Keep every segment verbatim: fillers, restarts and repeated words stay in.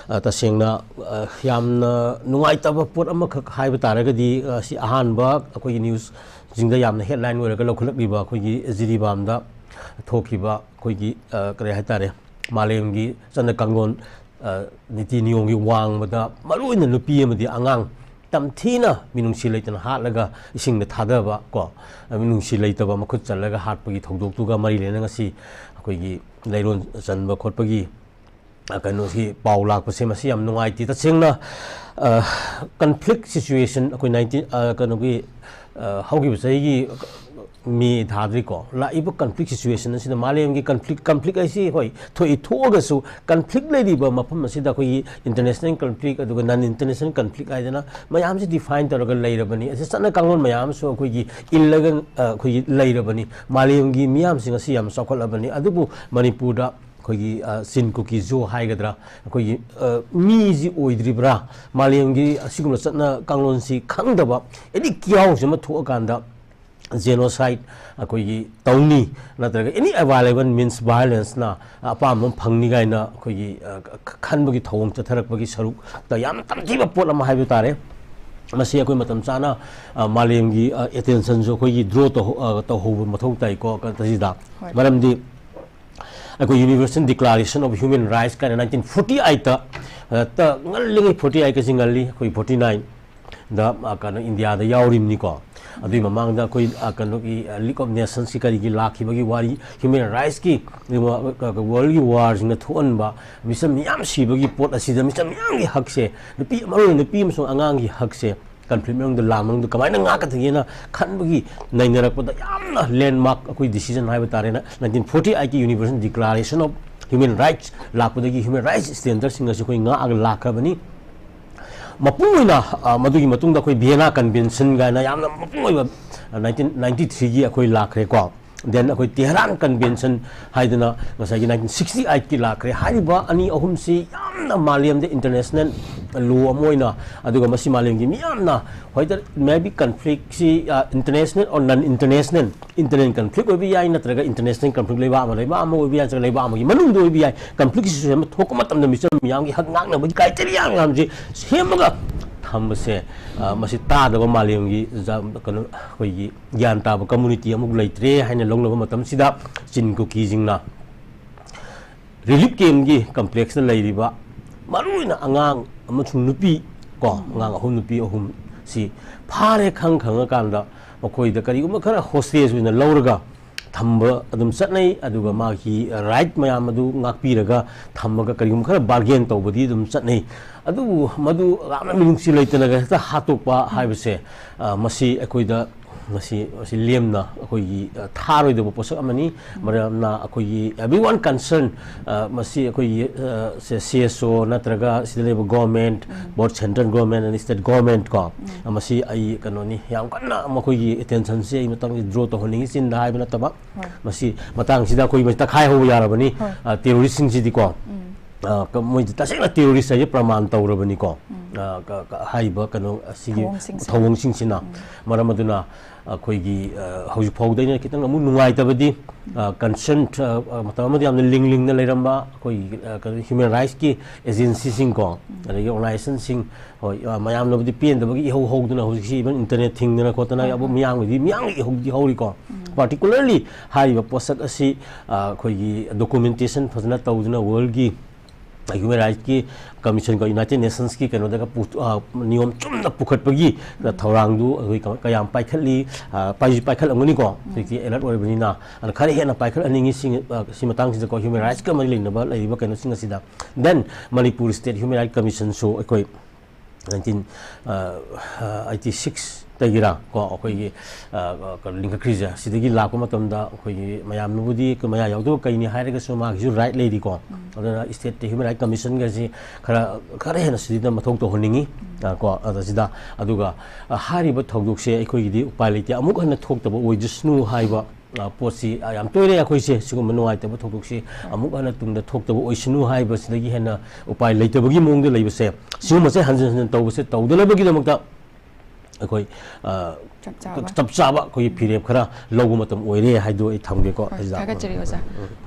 ꯑ, ꯇꯁꯦꯡꯅ, ꯑ, ꯌꯥꯝꯅ ꯅꯨꯡꯉꯥꯏꯇꯕ ꯄꯣꯠ ꯑꯃꯈꯛ ꯍꯥꯏꯕ ꯇꯥꯔꯒꯗꯤ, ꯑ, ꯁꯤ ꯑꯍꯥꯟꯕ ꯑꯩꯈꯣꯏꯒꯤ ꯅ꯭ꯌꯨꯁꯁꯤꯡꯗ ꯌꯥꯝꯅ ꯍꯦꯗꯂꯥꯏꯟ ꯑꯣꯏꯔꯒ ꯂꯧꯈꯠꯂꯛꯂꯤꯕ ꯑꯩꯈꯣꯏꯒꯤ ꯖꯤꯔꯤꯕꯥꯝꯗ ꯊꯣꯛꯈꯤꯕ ꯑꯩꯈꯣꯏꯒꯤ, ꯑ, ꯀꯔꯤ ꯍꯥꯏꯇꯥꯔꯦ, ꯃꯥꯂꯦꯝꯒꯤ ꯆꯠꯅ ꯀꯥꯡꯂꯣꯟ, ꯑ, ꯅꯤꯇꯤ ꯅꯤꯌꯣꯝꯒꯤ ꯋꯥꯡꯃꯗ ꯃꯔꯨꯑꯣꯏꯅ ꯅꯨꯄꯤ ꯑꯃꯗꯤ ꯑꯉꯥꯡ ꯇꯝꯊꯤꯅ ꯃꯤꯅꯨꯡꯁꯤ ꯂꯩꯇꯅ ꯍꯥꯠꯂꯒ ꯏꯁꯤꯡꯗ ꯊꯥꯗꯕ ꯀꯣ, ꯃꯤꯅꯨꯡꯁꯤ ꯂꯩꯇꯕ ꯃꯈꯨꯠ ꯆꯜꯂꯒ ꯍꯥꯠꯄꯒꯤ ꯊꯧꯗꯣꯛꯇꯨꯒ ꯃꯔꯤ ꯂꯩꯅꯅ ꯉꯁꯤ ꯑꯩꯈꯣꯏꯒꯤ ꯂꯩꯔꯣꯟ ꯆꯟꯕ ꯈꯣꯠꯄꯒꯤ, ꯑ, ꯀꯩꯅꯣꯁꯤ ꯄꯥꯎ ꯂꯥꯛꯄꯁꯦ ꯃꯁꯤ ꯌꯥꯝ ꯅꯨꯡꯉꯥꯏꯇꯦ꯫ ꯇꯁꯦꯡꯅ, ꯑ, ꯀꯟꯐ꯭ꯂꯤꯛ ꯁꯤꯆꯨꯋꯦꯁꯟ ꯑꯩꯈꯣꯏ ꯅꯥꯏꯟꯇꯤꯟ, ꯑ, ꯀꯩꯅꯣꯒꯤ, ꯑ, ꯍꯧꯈꯤꯕ ꯆꯍꯤꯒꯤ ꯃꯦ ꯊꯥꯗ꯭ꯔꯤꯀꯣ, ꯂꯥꯛꯏꯕ ꯀꯟꯐ꯭ꯂꯤꯛ ꯁꯤꯆꯨꯋꯦꯁꯟ ꯑꯁꯤꯗ ꯃꯥꯂꯦꯝꯒꯤ ꯀꯟꯐ꯭ꯂꯤꯛ, ꯀꯟꯐ꯭ꯂꯤꯛ ꯍꯥꯏꯁꯤ ꯍꯣꯏ ꯊꯣꯛꯏ, ꯊꯣꯛꯑꯒꯁꯨ ꯀꯟꯐ꯭ꯂꯤꯛ ꯂꯩꯔꯤꯕ ꯃꯐꯝ ꯑꯁꯤꯗ ꯑꯩꯈꯣꯏꯒꯤ ꯏꯟꯇꯔꯅꯦꯁꯅꯦꯜ ꯀꯟꯐ꯭ꯂꯤꯛ ꯑꯗꯨꯒ ꯅꯟ ꯏꯟꯇꯔꯅꯦꯁꯅꯦꯜ ꯀꯟꯐ꯭ꯂꯤꯛ ꯍꯥꯏꯗꯅ ꯃꯌꯥꯝꯁꯤ ꯗꯤꯐꯥꯏꯟ ꯇꯧꯔꯒ ꯂꯩꯔꯕꯅꯤ꯫ ꯑꯁꯤ ꯆꯠꯅ ꯀꯥꯡꯂꯣꯟ ꯃꯌꯥꯝ ꯑꯃꯁꯨ ꯑꯩꯈꯣꯏꯒꯤ ꯏꯜꯂꯒ, ꯑ, ꯑꯩꯈꯣꯏꯒꯤ ꯂꯩꯔꯕꯅꯤ꯫ ꯃꯥꯂꯦꯝꯒꯤ ꯃꯤꯌꯥꯝꯁꯤꯡ ꯑꯁꯤ ꯌꯥꯝ ꯆꯥꯎꯈꯠꯂꯕꯅꯤ꯫ ꯑꯗꯨꯕꯨ ꯃꯅꯤꯄꯨꯔꯗ ꯑꯩꯈꯣꯏꯒꯤ, ꯑ, ꯆꯤꯟ ꯀꯨꯀꯤ ꯖꯣ ꯍꯥꯏꯒꯗ꯭ꯔꯥ, ꯑꯩꯈꯣꯏꯒꯤ, ꯑ, ꯃꯤꯁꯤ ꯑꯣꯏꯗ꯭ꯔꯤꯕ꯭ꯔꯥ? ꯃꯥꯂꯦꯝꯒꯤ ꯑꯁꯤꯒꯨꯝꯕ ꯆꯠꯅ ꯀꯥꯡꯂꯣꯟꯁꯤ ꯈꯪꯗꯕ ꯑꯦꯅꯤ ꯀꯤꯌꯥꯎꯁꯤ ꯑꯃ ꯊꯣꯛꯑꯀꯥꯟꯗ ꯖꯦꯅꯣꯁꯥꯏꯠ ꯑꯩꯈꯣꯏꯒꯤ ꯇꯧꯅꯤ, ꯅꯠꯇ꯭ꯔꯒ ꯑꯦꯅꯤ ꯑꯦꯚꯥꯏꯂꯦꯕꯜ ꯃꯤꯟꯁ ꯚꯥꯏꯑꯣꯂꯦꯟꯁꯅ ꯑꯄꯥꯝꯕ ꯑꯃ ꯐꯪꯅꯤ ꯀꯥꯏꯅ ꯑꯩꯈꯣꯏꯒꯤ, ꯑ, ꯈ-, ꯈꯟꯕꯒꯤ ꯊꯧꯑꯣꯡ ꯆꯠꯊꯔꯛꯄꯒꯤ ꯁꯔꯨꯛꯇ ꯌꯥꯝꯅ ꯇꯝꯊꯤꯕ ꯄꯣꯠ ꯑꯃ ꯍꯥꯏꯕ ꯇꯥꯔꯦ꯫ ꯃꯁꯤ ꯑꯩꯈꯣꯏ ꯃꯇꯝ ꯆꯥꯅ, ꯑ, ꯃꯥꯂꯦꯝꯒꯤ, ꯑ, ꯑꯦꯇꯦꯟꯁꯟꯁꯨ ꯑꯩꯈꯣꯏꯒꯤ ꯗ꯭ꯔꯣ ꯇꯧꯍꯧ-, ꯑ, ꯇꯧꯍꯧꯕ ꯃꯊꯧ ꯇꯥꯏꯀꯣ, ꯀ-, ꯇꯁꯤꯗ꯫ ꯍꯣꯏ꯫ ꯃꯔꯝꯗꯤ ꯑꯩꯈꯣꯏ universal declaration of human rights ꯀꯥꯏꯅ ꯅꯥꯏꯟꯇꯤꯟ ꯐꯣꯔꯇꯤ ꯑꯩꯠꯇ, ꯑ, ꯇ ꯉꯜꯂꯤꯉꯩ, ꯐꯣꯔꯇꯤ ꯑꯩꯠꯀꯁꯤ ꯉꯜꯂꯤ, ꯑꯩꯈꯣꯏ ꯐꯣꯔꯇꯤ ꯅꯥꯏꯟꯗ, ꯑ, ꯀꯩꯅꯣ, ꯏꯟꯗꯤꯌꯥꯗ ꯌꯥꯎꯔꯤꯕꯅꯤꯀꯣ꯫ ꯑꯗꯨꯒꯤ ꯃꯃꯥꯡꯗ ꯑꯩꯈꯣꯏ, ꯑ, ꯀꯩꯅꯣꯒꯤ, ꯑ, ꯂꯤꯒ ꯑꯣꯐ ꯅꯦꯁꯟꯁꯀꯤ ꯀꯔꯤꯒꯤ ꯂꯥꯛꯈꯤꯕꯒꯤ ꯋꯥꯔꯤ, ꯍ꯭ꯌꯨꯃꯦꯟ ꯔꯥꯏꯠꯁꯀꯤ, ꯑ, ꯋꯥꯔꯜꯒꯤ ꯋꯥꯔꯁꯤꯡꯅ ꯊꯣꯛꯍꯟꯕ, ꯃꯤꯆꯝ ꯃꯤꯌꯥꯝ ꯁꯤꯕꯒꯤ ꯄꯣꯠ ꯑꯁꯤꯗ ꯃꯤꯆꯝ ꯃꯤꯌꯥꯝꯒꯤ ꯍꯛꯁꯦ, ꯅꯨꯄꯤ, ꯃꯔꯨꯑꯣꯏꯅ ꯅꯨꯄꯤ ꯑꯃꯁꯨꯡ ꯑꯉꯥꯡꯒꯤ ꯍꯛꯁꯦ, ꯀꯟꯐ꯭ꯂꯤꯛ ꯃꯅꯨꯡꯗ, ꯂꯥꯟ ꯃꯅꯨꯡꯗ ꯀꯃꯥꯏꯅ ꯉꯥꯛꯀꯗꯒꯦꯅ ꯈꯟꯕꯒꯤ ꯅꯩꯅꯔꯛꯄꯗ ꯌꯥꯝꯅ ꯂꯦꯟꯃꯥꯔꯛ ꯑꯩꯈꯣꯏ ꯗꯤꯁꯤꯖꯟ ꯍꯥꯏꯕ ꯇꯥꯔꯦꯅ, ꯅꯥꯏꯟꯇꯤꯟ ꯐꯣꯔꯇꯤ ꯑꯩꯠꯀꯤ universal declaration of human rights ꯂꯥꯛꯄꯗꯒꯤ ꯍ꯭ꯌꯨꯃꯦꯟ ꯔꯥꯏꯠꯁ ꯁ꯭ꯇꯦꯟꯗꯔꯗꯁꯤꯡ ꯑꯁꯤ ꯑꯩꯈꯣꯏ ꯉꯥꯛꯑꯒ ꯂꯥꯛꯈ꯭ꯔꯕꯅꯤ꯫ ꯃꯄꯨꯡ ꯑꯣꯏꯅ, ꯑ, ꯃꯗꯨꯒꯤ ꯃꯇꯨꯡꯗ ꯑꯩꯈꯣꯏ ꯚꯤꯌꯦꯅꯥ ꯀꯟꯚꯦꯟꯁꯟ ꯀꯥꯏꯅ ꯌꯥꯝꯅ ꯃꯄꯨꯡ ꯑꯣꯏꯕ, ꯑ, ꯅꯥꯏꯟꯇꯤꯟ ꯅꯥꯏꯟꯇꯤ ꯊ꯭ꯔꯤꯒꯤ ꯑꯩꯈꯣꯏ ꯂꯥꯛꯈ꯭ꯔꯦꯀꯣ꯫ Then ꯑꯩꯈꯣꯏ ꯇꯦꯍꯔꯥꯟ ꯀꯟꯚꯦꯟꯁꯟ ꯍꯥꯏꯗꯅ ꯉꯁꯥꯏꯒꯤ ꯅꯥꯏꯟꯇꯤꯟ ꯁꯤꯛꯁꯇꯤ ꯑꯩꯠꯀꯤ ꯂꯥꯛꯈ꯭ꯔꯦ꯫ ꯍꯥꯏꯔꯤꯕ ꯑꯅꯤ ꯑꯍꯨꯝꯁꯤ ꯌꯥꯝꯅ ꯃꯥꯂꯦꯝꯗ ꯏꯟꯇꯔꯅꯦꯁꯅꯦꯜ ꯂꯣ ꯑꯃ ꯑꯣꯏꯅ, ꯑꯗꯨꯒ ꯃꯁꯤ ꯃꯥꯂꯦꯝꯒꯤ ꯃꯤꯌꯥꯝꯅ, ꯍꯣꯏꯗ, maybe conflict ꯁꯤ, ꯑ, international or non international, internal conflict ꯑꯣꯏꯕ ꯌꯥꯏ, ꯅꯠꯇ꯭ꯔꯒ international conflict ꯂꯩꯕꯥꯛ ꯑꯃ, ꯂꯩꯕꯥꯛ ꯑꯃ ꯑꯣꯏꯕ ꯌꯥꯏ, ꯅꯠꯇ꯭ꯔꯒ ꯂꯩꯕꯥꯛ ꯑꯃꯒꯤ ꯃꯅꯨꯡꯗ ꯑꯣꯏꯕ ꯌꯥꯏ, conflict situation ꯑꯃ ꯊꯣꯛꯄ ꯃꯇꯝꯗ ꯃꯤꯆꯝ ꯃꯤꯌꯥꯝꯒꯤ ꯍꯛ ꯉꯥꯛꯅꯕꯒꯤ criteria ꯃꯌꯥꯝꯁꯤ ꯁꯦꯝꯃꯒ ꯊꯝꯕꯁꯦ, ꯑ, ꯃꯁꯤ ꯇꯥꯗꯕ ꯃꯥꯂꯦꯝꯒꯤ ꯖ-, ꯀꯩꯅꯣ, ꯑꯩꯈꯣꯏꯒꯤ ꯒ꯭ꯌꯥꯟ ꯇꯥꯕ community ꯑꯃꯨꯛ ꯂꯩꯇ꯭ꯔꯦ ꯍꯥꯏꯅ ꯂꯧꯅꯕ ꯃꯇꯝꯁꯤꯗ, ꯆꯤꯟ ꯀꯨꯀꯤꯁꯤꯡꯅ relief camp ꯀꯤ complex ꯇ ꯂꯩꯔꯤꯕ ꯃꯔꯨꯑꯣꯏꯅ ꯑꯉꯥꯡ ꯑꯃꯁꯨꯡ ꯅꯨꯄꯤ ꯀꯣ, ꯑꯉꯥꯡ ꯑꯍꯨꯝ, ꯅꯨꯄꯤ ꯑꯍꯨꯝ ꯁꯤ ꯐꯥꯔꯦ ꯈꯪ ꯈꯪꯉꯀꯥꯟꯗ ꯃꯈꯣꯏꯗ ꯀꯔꯤꯒꯨꯝꯕ ꯈꯔ hostage ꯑꯣꯏꯅ ꯂꯧꯔꯒ ꯊꯝꯕ ꯑꯗꯨꯝ ꯆꯠꯅꯩ꯫ ꯑꯗꯨꯒ ꯃꯥꯒꯤ right ꯃꯌꯥꯝ ꯑꯗꯨ ꯉꯥꯛꯄꯤꯔꯒ ꯊꯝꯃꯒ ꯀꯔꯤꯒꯨꯝꯕ ꯈꯔ bargain ꯇꯧꯕꯗꯤ ꯑꯗꯨꯝ ꯆꯠꯅꯩ꯫ ꯑꯗꯨꯕꯨ ꯃꯗꯨ ꯌꯥꯝꯅ ꯃꯤꯅꯨꯡꯁꯤ ꯂꯩꯇꯅꯒ ꯍꯦꯛꯇ ꯍꯥꯠꯇꯣꯛꯄ ꯍꯥꯏꯕꯁꯦ, ꯑ, ꯃꯁꯤ ꯑꯩꯈꯣꯏꯗ ꯃꯁꯤ, ꯃꯁꯤ ꯂꯦꯝꯅ ꯑꯩꯈꯣꯏꯒꯤ, ꯑ, ꯊꯥꯔꯣꯏꯗꯕ ꯄꯣꯠꯁꯛ ꯑꯃꯅꯤ꯫ ꯃꯔꯝꯅ ꯑꯩꯈꯣꯏꯒꯤ everyone concern, ꯑ, ꯃꯁꯤ ꯑꯩꯈꯣꯏꯒꯤ, ꯑ, ꯁꯦ-, C S O ꯅꯠꯇ꯭ꯔꯒ ꯁꯤꯗ ꯂꯩꯕ government, both central government and state government ꯀꯣ, ꯑ, ꯃꯁꯤ ꯑꯩ ꯀꯩꯅꯣꯅꯤ, ꯌꯥꯝ ꯀꯟꯅ ꯃꯈꯣꯏꯒꯤ attention ꯁꯦ ꯑꯩ ꯃꯇꯥꯡꯁꯤ draw ꯇꯧꯍꯟꯅꯤꯡꯉꯤ, ꯆꯤꯟꯗ ꯍꯥꯏꯕ ꯅꯠꯇꯕ꯫ ꯍꯣꯏ꯫ ꯃꯁꯤ ꯃꯇꯥꯡꯁꯤꯗ ꯑꯩꯈꯣꯏ ꯃꯁꯤ ꯇꯛꯈꯥꯏ ꯍꯧꯕ ꯌꯥꯔꯕꯅꯤ꯫ ꯍꯣꯏ꯫ ꯑ, terrorist ꯁꯤꯡꯁꯤꯗꯤꯀꯣ, ꯎꯝ꯫ ꯑ, ꯀ-, ꯃꯣꯏꯗꯤ ꯇꯁꯦꯡꯅ terrorist ꯍꯥꯏꯁꯦ ꯄ꯭ꯔꯃꯥꯟ ꯇꯧꯔꯕꯅꯤꯀꯣ꯫ ꯎꯝ꯫ ꯑ, ꯀ-, ꯀ-, ꯍꯥꯏꯔꯤꯕ ꯀꯩꯅꯣ ꯑꯁꯤꯒꯤ ꯊꯧꯑꯣꯡꯁꯤꯡꯁꯦ꯫ ꯊꯧꯑꯣꯡꯁꯤꯡꯁꯤꯅ꯫ ꯎꯝ꯫ ꯃꯔꯝ ꯑꯗꯨꯅ ꯑꯩꯈꯣꯏꯒꯤ, ꯑ, ꯍꯧꯖꯤꯛ ꯐꯥꯎꯗ ꯑꯩꯅ ꯈꯤꯇꯪ ꯑꯃꯨꯛ ꯅꯨꯡꯉꯥꯏꯇꯕꯗꯤ, ꯑ, concern, ꯑ, ꯑ, ꯃꯇꯝ ꯑꯃꯗ ꯌꯥꯝꯅ ꯂꯤꯡ ꯂꯤꯡꯅ ꯂꯩꯔꯝꯕ ꯑꯩꯈꯣꯏꯒꯤ, ꯑ, ꯀꯩꯅꯣ, human rights ꯀꯤ agency ꯁꯤꯡ ꯀꯣ, ꯎꯝ꯫ ꯑꯗꯒꯤ organization ꯁꯤꯡ, ꯍꯣꯏ, ꯑ, ꯃꯌꯥꯝꯅꯕꯨꯗꯤ ꯄꯦꯟꯗꯕꯒꯤ ꯏꯍꯧ ꯍꯧꯗꯅ ꯍꯧꯖꯤꯛꯁꯤ even internet ꯊꯤꯡꯗꯅ ꯈꯣꯠꯇꯅ ꯍꯣꯏ, ꯑꯕꯨ ꯍꯣꯏ꯫ ꯃꯤꯌꯥꯝꯒꯤꯗꯤ, ꯃꯤꯌꯥꯝꯒꯤ ꯏꯍꯧꯗꯤ ꯍꯧꯔꯤꯀꯣ꯫ ꯎꯝ꯫ Particularly ꯍꯥꯏꯔꯤꯕ ꯄꯣꯠꯁꯛ ꯑꯁꯤ, ꯑ, ꯑꯩꯈꯣꯏꯒꯤ documentation ꯐꯖꯅ ꯇꯧꯗꯨꯅ world ꯀꯤ human rights ꯀꯤ commission ꯀ United Nations ꯀꯤ ꯀꯩꯅꯣꯗꯒ ꯄꯨ-, ꯑ, ꯅꯤꯌꯣꯝ ꯆꯨꯝꯅ ꯄꯨꯈꯠꯄꯒꯤ ꯎꯝ꯫ ꯊꯧꯔꯥꯡꯗꯨ ꯑꯩꯈꯣꯏ ꯀ-, ꯀꯌꯥꯝ ꯄꯥꯏꯈꯠꯂꯤ, ꯑ, ꯄꯥꯏꯁꯨ ꯄꯥꯏꯈꯠꯂꯝꯒꯅꯤꯀꯣ꯫ ꯎꯝ꯫ ꯍꯧꯖꯤꯛꯇꯤ alert ꯑꯣꯏꯔꯕꯅꯤꯅ꯫ ꯑꯗꯨꯅ ꯈꯔ ꯍꯦꯟꯅ ꯄꯥꯏꯈꯠꯍꯟꯅꯤꯡꯉꯤ ꯁꯤ, ꯑ, ꯁꯤ ꯃꯇꯥꯡꯁꯤꯗꯀꯣ, human rights ꯀ ꯃꯔꯤ ꯂꯩꯅꯕ ꯂꯩꯔꯤꯕ ꯀꯩꯅꯣꯁꯤꯡ ꯑꯁꯤꯗ꯫ Then Manipur State Human Rights Commission ꯁꯨ ꯑꯩꯈꯣꯏ nineteen, ꯑ, ꯑ, eighty six ꯇꯒꯤꯔꯥ ꯀꯣ, ꯑꯩꯈꯣꯏꯒꯤ, ꯑ, ꯑ, ꯀꯩꯅꯣ, ꯂꯤꯡꯈꯠꯈ꯭ꯔꯤꯁꯦ, ꯁꯤꯗꯒꯤ ꯂꯥꯛꯄ ꯃꯇꯝꯗ ꯑꯩꯈꯣꯏꯒꯤ ꯃꯌꯥꯝꯅꯕꯨꯗꯤ ꯃꯌꯥ ꯌꯥꯎꯗꯕ ꯀꯩꯅꯤ ꯍꯥꯏꯔꯒꯁꯨ ꯃꯥꯒꯤꯁꯨ right ꯂꯩꯔꯤꯀꯣ꯫ ꯎꯝ꯫ ꯑꯗꯨꯅ state ꯇ human rights commission ꯒꯁꯤ ꯈꯔ, ꯈꯔ ꯍꯦꯟꯅ ꯁꯤꯗ ꯃꯊꯧ ꯇꯧꯍꯟꯅꯤꯡꯉꯤ꯫ ꯎꯝ꯫ ꯑ, ꯀꯣ, ꯑꯗ ꯁꯤꯗ, ꯑꯗꯨꯒ, ꯑ, ꯍꯥꯏꯔꯤꯕ ꯊꯧꯗꯣꯛꯁꯦ ꯑꯩꯈꯣꯏꯒꯤꯗꯤ ꯎꯄꯥꯏ ꯂꯩꯇꯦ, ꯑꯃꯨꯛ ꯍꯟꯅ ꯊꯣꯛꯇꯕ ꯑꯣꯏꯖꯁꯅꯨ ꯍꯥꯏꯕ ꯑ, ꯄꯣꯠꯁꯤ, ꯑ, ꯌꯥꯝ ꯇꯣꯏꯔꯦ ꯑꯩꯈꯣꯏꯁꯦ꯫ ꯁꯤꯒꯨꯝꯕ ꯅꯨꯡꯉꯥꯏꯇꯕ ꯊꯧꯗꯣꯛꯁꯤ ꯑꯃꯨꯛ ꯍꯟꯅ ꯇꯨꯡꯗ ꯊꯣꯛꯇꯕ ꯑꯣꯏꯁꯅꯨ ꯍꯥꯏꯕꯁꯤꯗꯒꯤ ꯍꯦꯟꯅ ꯎꯄꯥꯏ ꯂꯩꯇꯕꯒꯤ ꯃꯑꯣꯡꯗ ꯂꯩꯕꯁꯦ, ꯁꯤꯒꯨꯝꯕꯁꯦ ꯍꯟꯖꯤꯟ ꯍꯟꯖꯤꯟ ꯇꯧꯕꯁꯦ ꯇꯧꯗꯅꯕꯒꯤꯗꯃꯛꯇ ꯑꯩꯈꯣꯏ, ꯑ, ꯆꯞ ꯆꯥꯕ꯫ ꯆꯞ ꯆꯥꯕ ꯑꯩꯈꯣꯏꯒꯤ ꯐꯤꯔꯦꯞ ꯈꯔ ꯂꯧꯕ ꯃꯇꯝ ꯑꯣꯏꯔꯦ ꯍꯥꯏꯗꯣ ꯑꯩ ꯊꯝꯒꯦꯀꯣ꯫ ꯍꯣꯏ, ꯑꯁꯤꯗ꯫ ꯊꯥꯒꯠꯆꯔꯤ ꯑꯣꯖꯥ꯫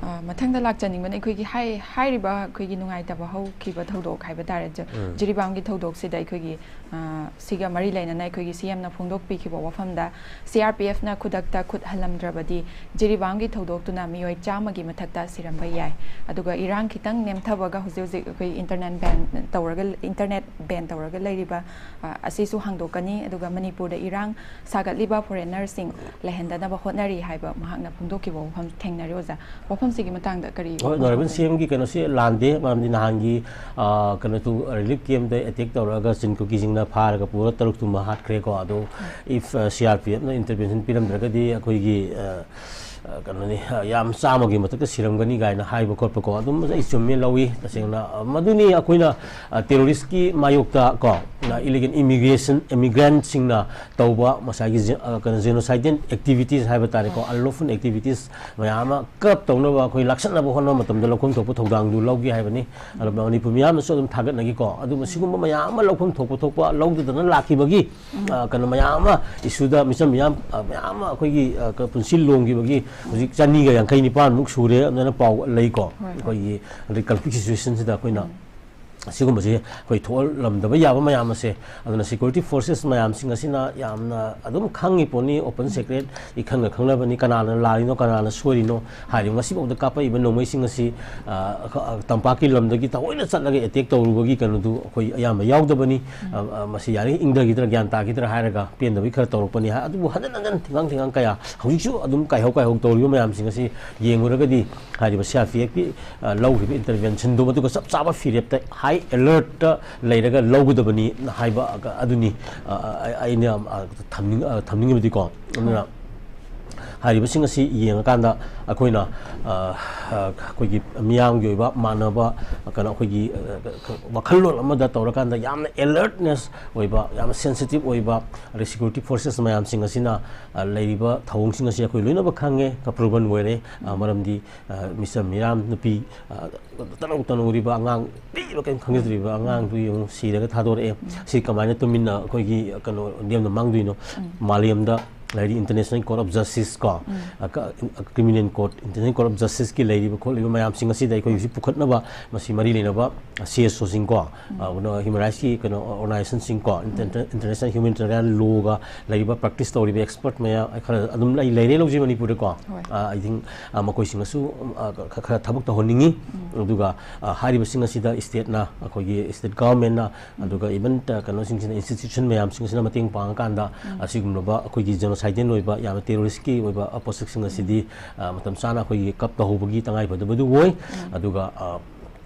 ꯑ, ꯃꯊꯪꯗ ꯂꯥꯛꯆꯅꯤꯡꯕꯅ ꯑꯩꯈꯣꯏꯒꯤ ꯍꯥꯏ-, ꯍꯥꯏꯔꯤꯕ ꯑꯩꯈꯣꯏꯒꯤ ꯅꯨꯡꯉꯥꯏꯇꯕ ꯍꯧꯈꯤꯕ ꯊꯧꯗꯣꯛ ꯍꯥꯏꯕ ꯇꯥꯔꯦ, ꯖ-, ꯎꯝ꯫ ꯖꯤꯔꯤꯕꯥꯝꯒꯤ ꯊꯧꯗꯣꯛꯁꯤꯗ ꯑꯩꯈꯣꯏꯒꯤ, ꯑ, ꯁꯤꯒ ꯃꯔꯤ ꯂꯩꯅꯅ ꯑꯩꯈꯣꯏꯒꯤ ꯁꯤ ꯑꯦꯝꯅ ꯐꯣꯡꯗꯣꯛꯄꯤꯈꯤꯕ ꯋꯥꯐꯝꯗ ꯁꯤ ꯑꯥꯔ ꯄꯤ ꯑꯦꯐꯅ ꯈꯨꯗꯛꯇ ꯈꯨꯠ ꯍꯜꯂꯝꯗ꯭ꯔꯕꯗꯤ ꯖꯤꯔꯤꯕꯥꯝꯒꯤ ꯊꯧꯗꯣꯛꯇꯨꯅ ꯃꯤꯑꯣꯏ ꯆꯥꯝꯃꯒꯤ ꯃꯊꯛꯇ ꯁꯤꯔꯝꯕ ꯌꯥꯏ꯫ ꯑꯗꯨꯒ ꯏꯔꯥꯡ ꯈꯤꯇꯪ ꯅꯦꯝꯊꯕꯒ ꯍꯧꯖꯤꯛ ꯍꯧꯖꯤꯛ ꯑꯩꯈꯣꯏ internet ban ꯇꯧꯔꯒ, internet ban ꯇꯧꯔꯒ ꯂꯩꯔꯤꯕ, ꯑ, ꯑꯁꯤꯁꯨ ꯍꯥꯡꯗꯣꯛꯀꯅꯤ꯫ ꯑꯗꯨꯒ ꯃꯅꯤꯄꯨꯔꯗ ꯏꯔꯥꯡ ꯁꯥꯒꯠꯂꯤꯕ foreignerꯁꯤꯡ ꯂꯩꯍꯟꯗꯅꯕ ꯍꯣꯠꯅꯔꯤ ꯍꯥꯏꯕ ꯃꯍꯥꯛꯅ ꯐꯣꯡꯗꯣꯛꯈꯤꯕ ꯋꯥꯐꯝ ꯊꯦꯡꯅꯔꯦ ꯑꯣꯖꯥ꯫ ꯋꯥꯐꯝꯁꯤꯒꯤ ꯃꯇꯥꯡꯗ ꯀꯔꯤ ꯍꯣꯏ, ꯋꯥꯐꯝ ꯑꯣꯅꯔꯦꯕꯜ ꯊꯝꯕꯤꯒꯦ? ꯁꯤ ꯑꯦꯝꯒꯤ ꯀꯩꯅꯣꯁꯤ ꯂꯥꯟꯗꯦ, ꯃꯔꯝꯗꯤ ꯅꯍꯥꯟꯒꯤ, ꯑ, ꯀꯩꯅꯣ ꯇꯨ, ꯔꯤꯂꯤꯐ ꯀꯦꯝꯗ ꯑꯦꯇꯦꯛ ꯇꯧꯔꯒ ꯆꯤꯟ ꯀꯨꯀꯤꯁꯤꯡꯅ ꯐꯥꯔꯒ ꯄꯨꯔ ꯇꯔꯨꯛ ꯇꯨꯝꯕ ꯍꯥꯠꯈ꯭ꯔꯦꯀꯣ꯫ ꯑꯗꯣ if, ꯑ, ꯁꯤ ꯑꯥꯔ ꯄꯤ ꯑꯦꯐꯅ intervention ꯄꯤꯔꯝꯗ꯭ꯔꯒꯗꯤ ꯑꯩꯈꯣꯏꯒꯤ, ꯑ, ꯑ, ꯀꯩꯅꯣꯅꯤ, ꯑ, ꯌꯥꯝ ꯆꯥꯝꯃꯒꯤ ꯃꯊꯛꯇ ꯁꯤꯔꯝꯒꯅꯤ ꯀꯥꯏꯅ ꯍꯥꯏꯕ ꯈꯣꯠꯄꯀꯣ, ꯑꯗꯨꯝ ꯑꯩ ꯆꯨꯝꯃꯦ ꯂꯧꯏ ꯇꯁꯦꯡꯅ꯫ ꯑ, ꯃꯗꯨꯅꯤ ꯑꯩꯈꯣꯏꯅ, ꯑ, terroristꯀꯤ ꯃꯥꯌꯣꯛꯇ ꯀꯣ, ꯑ, illegal immigration, immigrantꯁꯤꯡꯅ ꯇꯧꯕ ꯉꯁꯥꯏꯒꯤ ꯖꯦ-, ꯑ, ꯀꯩꯅꯣ, genocidal activities ꯍꯥꯏꯕ ꯇꯥꯔꯦꯀꯣ, unlawful activities ꯃꯌꯥꯝ ꯑꯃ curb ꯇꯧꯅꯕ ꯑꯩꯈꯣꯏ ꯂꯥꯛꯁꯟꯅꯕ ꯍꯣꯠꯅꯕ ꯃꯇꯝꯗ ꯂꯧꯐꯝ ꯊꯣꯛꯄ ꯊꯧꯗꯥꯡꯗꯨ ꯂꯧꯒꯦ ꯍꯥꯏꯕꯅꯤ꯫ ꯑꯗꯣ ꯃꯅꯤꯄꯨꯔ ꯃꯤꯌꯥꯝꯅꯁꯨ ꯑꯗꯨꯝ ꯊꯥꯒꯠꯅꯈꯤꯀꯣ꯫ ꯑꯗꯨ ꯁꯤꯒꯨꯝꯕ ꯃꯌꯥꯝ ꯑꯃ ꯂꯧꯐꯝ ꯊꯣꯛꯄ ꯊꯣꯛꯄ ꯂꯧꯗꯗꯅ ꯂꯥꯛꯈꯤꯕꯒꯤ, ꯑ, ꯀꯩꯅꯣ ꯃꯌꯥꯝ ꯑꯃ, ꯏꯁꯨꯗ ꯃꯤꯆꯝ ꯃꯤꯌꯥꯝ, ꯑ, ꯃꯌꯥꯝ ꯑꯃ ꯑꯩꯈꯣꯏꯒꯤ, ꯑ, ꯀ-, ꯄꯨꯟꯁꯤ ꯂꯣꯡꯈꯤꯕꯒꯤ ꯍꯧꯖꯤꯛ ꯆꯅꯤꯒ ꯌꯥꯡꯈꯩ ꯅꯤꯄꯥꯟꯃꯨꯛ ꯁꯨꯔꯦ ꯑꯗꯨꯃꯥꯏꯅ ꯄꯥꯎ ꯂꯩꯀꯣ꯫ ꯍꯣꯏ, ꯍꯣꯏ꯫ ꯑꯩꯈꯣꯏꯒꯤ ꯍꯧꯖꯤꯛ conflict situationꯁꯤꯗ ꯑꯩꯈꯣꯏꯅ ꯁꯤꯒꯨꯝꯕꯁꯦ ꯑꯩꯈꯣꯏ ꯊꯣꯛꯍꯜꯂꯝꯗꯕ ꯌꯥꯕ ꯃꯌꯥꯝ ꯑꯁꯦ, ꯑꯗꯨꯅ security forces ꯃꯌꯥꯝꯁꯤꯡ ꯑꯁꯤꯅ ꯌꯥꯝꯅ ꯑꯗꯨꯝ ꯈꯪꯉꯤ ꯄꯣꯠꯅꯤ, open secret, ꯏꯈꯪꯅ ꯈꯪꯅꯕꯅꯤ, ꯀꯅꯥꯅ ꯂꯥꯜꯂꯤꯅꯣ, ꯀꯅꯥꯅ ꯁꯣꯏꯔꯤꯅꯣ ꯍꯥꯏꯔꯤꯕ ꯉꯁꯤꯐꯥꯎꯗ ꯀꯥꯞꯄꯛꯏꯕ ꯅꯣꯡꯃꯩꯁꯤꯡ ꯑꯁꯤ, ꯑ, ꯑ, ꯇꯝꯄꯥꯛꯀꯤ ꯂꯝꯗꯒꯤ ꯊꯑꯣꯏꯅ ꯆꯠꯂꯒ attack ꯇꯧꯔꯨꯕꯒꯤ ꯀꯩꯅꯣꯗꯨ ꯑꯩꯈꯣꯏ ꯑꯌꯥꯝꯕ ꯌꯥꯎꯗꯕꯅꯤ꯫ ꯑ, ꯑ, ꯃꯁꯤ ꯌꯥꯔꯤ ꯏꯪꯊꯈꯤꯗ꯭ꯔꯥ, ꯒ꯭ꯌꯥꯟ ꯇꯥꯈꯤꯗ꯭ꯔꯥ ꯍꯥꯏꯔꯒ ꯄꯦꯟꯗꯕꯒꯤ ꯈꯔ ꯇꯧꯔꯛꯄꯅꯤ ꯍꯥꯏ꯫ ꯑꯗꯨꯕꯨ ꯍꯟꯖꯤꯟ ꯍꯟꯖꯤꯟ ꯊꯤꯡꯒꯥꯡ ꯊꯤꯡꯒꯥꯡ ꯀꯌꯥ ꯍꯧꯖꯤꯛꯁꯨ ꯑꯗꯨꯝ ꯀꯥꯏꯍꯧ ꯀꯥꯏꯍꯧ ꯇꯧꯔꯤꯕ ꯃꯌꯥꯝꯁꯤꯡ ꯑꯁꯤ ꯌꯦꯡꯂꯨꯔꯒꯗꯤ ꯍꯥꯏꯔꯤꯕ ꯁꯤ ꯑꯥꯔ ꯄꯤ ꯑꯦꯐꯀꯤ, ꯑ, ꯂꯧꯈꯤꯕ interventionꯗꯨ ꯃꯗꯨꯒ ꯆꯞ ꯆꯥꯕ ꯐꯤꯔꯦꯞꯇ, high alertꯇ ꯂꯩꯔꯒ ꯂꯧꯒꯗꯕꯅꯤ ꯍꯥꯏꯕ ꯑꯗꯨꯅꯤ, ꯑ, ꯑ, ꯑꯩꯅ, ꯑ, ꯊꯝꯅꯤꯡ-, ꯑ, ꯊꯝꯅꯤꯡꯉꯤꯕꯗꯤꯀꯣ꯫ ꯑꯗꯨꯅ ꯍꯥꯏꯔꯤꯕꯁꯤꯡ ꯑꯁꯤ ꯌꯦꯡꯉꯀꯥꯟꯗ ꯑꯩꯈꯣꯏꯅ ꯑ, ꯑ, ꯑꯩꯈꯣꯏꯒꯤ ꯃꯤꯌꯥꯝꯒꯤ ꯑꯣꯏꯕ ꯃꯥꯟꯅꯕ ꯀꯩꯅꯣ ꯑꯩꯈꯣꯏꯒꯤ ꯑ, ꯋꯥꯈꯜꯂꯣꯟ ꯑꯃꯗ ꯇꯧꯔꯀꯥꯟꯗ ꯌꯥꯝꯅ ꯑꯦꯂꯔꯠꯅꯦꯁ ꯑꯣꯏꯕ, ꯌꯥꯝꯅ ꯁꯦꯟꯁꯤꯇꯤꯞ ꯑꯣꯏꯕ, ꯑꯗꯩ ꯁꯦꯀ꯭ꯌꯨꯔꯤꯇꯤ ꯐꯣꯔꯁꯦꯁ ꯃꯌꯥꯝꯁꯤꯡ ꯑꯁꯤꯅ ꯑ, ꯂꯩꯔꯤꯕ ꯊꯧꯑꯣꯡꯁꯤꯡ ꯑꯁꯤ ꯑꯩꯈꯣꯏ ꯂꯣꯏꯅꯃꯛ ꯈꯪꯉꯦ, ꯄ꯭ꯔꯨꯕꯟ ꯑꯣꯏꯔꯦ꯫ ꯑ, ꯃꯔꯝꯗꯤ ꯑ, ꯃꯤꯁꯇꯔ ꯃꯤꯔꯥꯝ ꯅꯨꯄꯤ ꯑ, ꯇꯅꯧ ꯇꯅꯧꯔꯤꯕ ꯑꯉꯥꯡ, ꯄꯤꯛꯏꯕ, ꯀꯔꯤꯝ ꯈꯪꯖꯗ꯭ꯔꯤꯕ ꯑꯉꯥꯡꯗꯨ ꯌꯦꯡꯉꯨ, ꯁꯤꯔꯒ ꯊꯥꯗꯣꯔꯛꯑꯦ꯫ ꯁꯤ ꯀꯃꯥꯏꯅ ꯇꯨꯃꯤꯟꯅ ꯑꯩꯈꯣꯏꯒꯤ ꯀꯩꯅꯣ ꯂꯦꯝꯅ ꯃꯥꯡꯗꯣꯏꯅꯣ? ꯃꯥꯂꯦꯝꯗ ꯂꯩꯔꯤ ꯏꯟꯇꯔꯅꯦꯁꯅꯦꯜ ꯀꯣꯔꯠ ꯑꯣꯐ ꯖꯁꯇꯤꯁ ꯀꯣ, criminal court, international court of ꯖꯁꯇꯤꯁꯀꯤ ꯂꯩꯔꯤꯕ ꯈꯣꯠꯂꯤꯕ ꯃꯌꯥꯝꯁꯤꯡ ꯑꯁꯤꯗ ꯑꯩꯈꯣꯏ ꯍꯧꯖꯤꯛ ꯄꯨꯈꯠꯅꯕ ꯃꯁꯤ ꯃꯔꯤ ꯂꯩꯅꯕ ꯁꯤ ꯑꯦꯁ ꯑꯣꯁꯤꯡ ꯀꯣ, ꯍ꯭ꯌꯨꯃꯦꯟ ꯔꯥꯏꯠꯁꯀꯤ ꯀꯩꯅꯣ ꯑꯣꯔꯒꯅꯥꯏꯖꯦꯁꯟꯁꯤꯡ ꯀꯣ, ꯏꯟꯇꯔꯅꯦꯁꯅꯦꯜ ꯍ꯭ꯌꯨꯃꯦꯅꯤꯇꯦꯔꯤꯌꯟ ꯂꯣꯒ ꯂꯩꯔꯤꯕ, ꯄ꯭ꯔꯦꯛꯇꯤꯁ ꯇꯧꯔꯤꯕ ꯑꯦꯛꯁꯄꯔꯠ ꯃꯌꯥꯝ ꯈꯔ ꯑꯗꯨꯝ ꯂꯩ, ꯂꯩꯔꯦ ꯂꯧꯖꯩ ꯃꯅꯤꯄꯨꯔꯗꯀꯣ꯫ ꯑꯥ, ꯑꯩ ꯊꯤꯡ, ꯑꯥ, ꯃꯈꯣꯏꯁꯤꯡ ꯑꯁꯨ, ꯑꯥ, ꯈ-, ꯈꯔ ꯊꯕꯛ ꯇꯧꯍꯟꯅꯤꯡꯉꯤ꯫ ꯑꯗꯨꯒ ꯑ, ꯍꯥꯏꯔꯤꯕꯁꯤꯡ ꯑꯁꯤꯗ ꯁ꯭ꯇꯦꯠꯅ, ꯑꯩꯈꯣꯏꯒꯤ ꯁ꯭ꯇꯦꯠ ꯒꯚꯔꯟꯃꯦꯟꯠꯅ, ꯑꯗꯨꯒ ꯏꯚꯟ, ꯑ, ꯀꯩꯅꯣꯁꯤꯡꯁꯤꯅ, ꯏꯟꯁꯇꯤꯇ꯭ꯌꯨꯁꯟ ꯃꯌꯥꯝꯁꯤꯡꯁꯤꯅ ꯃꯇꯦꯡ ꯄꯥꯡꯉꯀꯥꯟꯗ ꯑꯁꯤꯒꯨꯝꯂꯕ ꯑꯩꯈꯣꯏꯒꯤ ꯖꯦꯅꯣꯁꯥꯏꯗꯦꯜ ꯑꯣꯏꯕ, ꯌꯥꯝꯅ ꯇꯦꯔꯣꯔꯤꯁꯀꯤ ꯑꯣꯏꯕ, ꯑ, ꯄꯣꯠꯁꯛꯁꯤꯡ ꯑꯁꯤꯗꯤ, ꯑ, ꯃꯇꯝ ꯆꯥꯅ ꯑꯩꯈꯣꯏꯒꯤ ꯀꯞ ꯇꯧꯍꯧꯕꯒꯤ ꯇꯉꯥꯏꯐꯗꯕꯗꯨ ꯑꯣꯏ꯫ ꯑꯗꯨꯒ, ꯑ,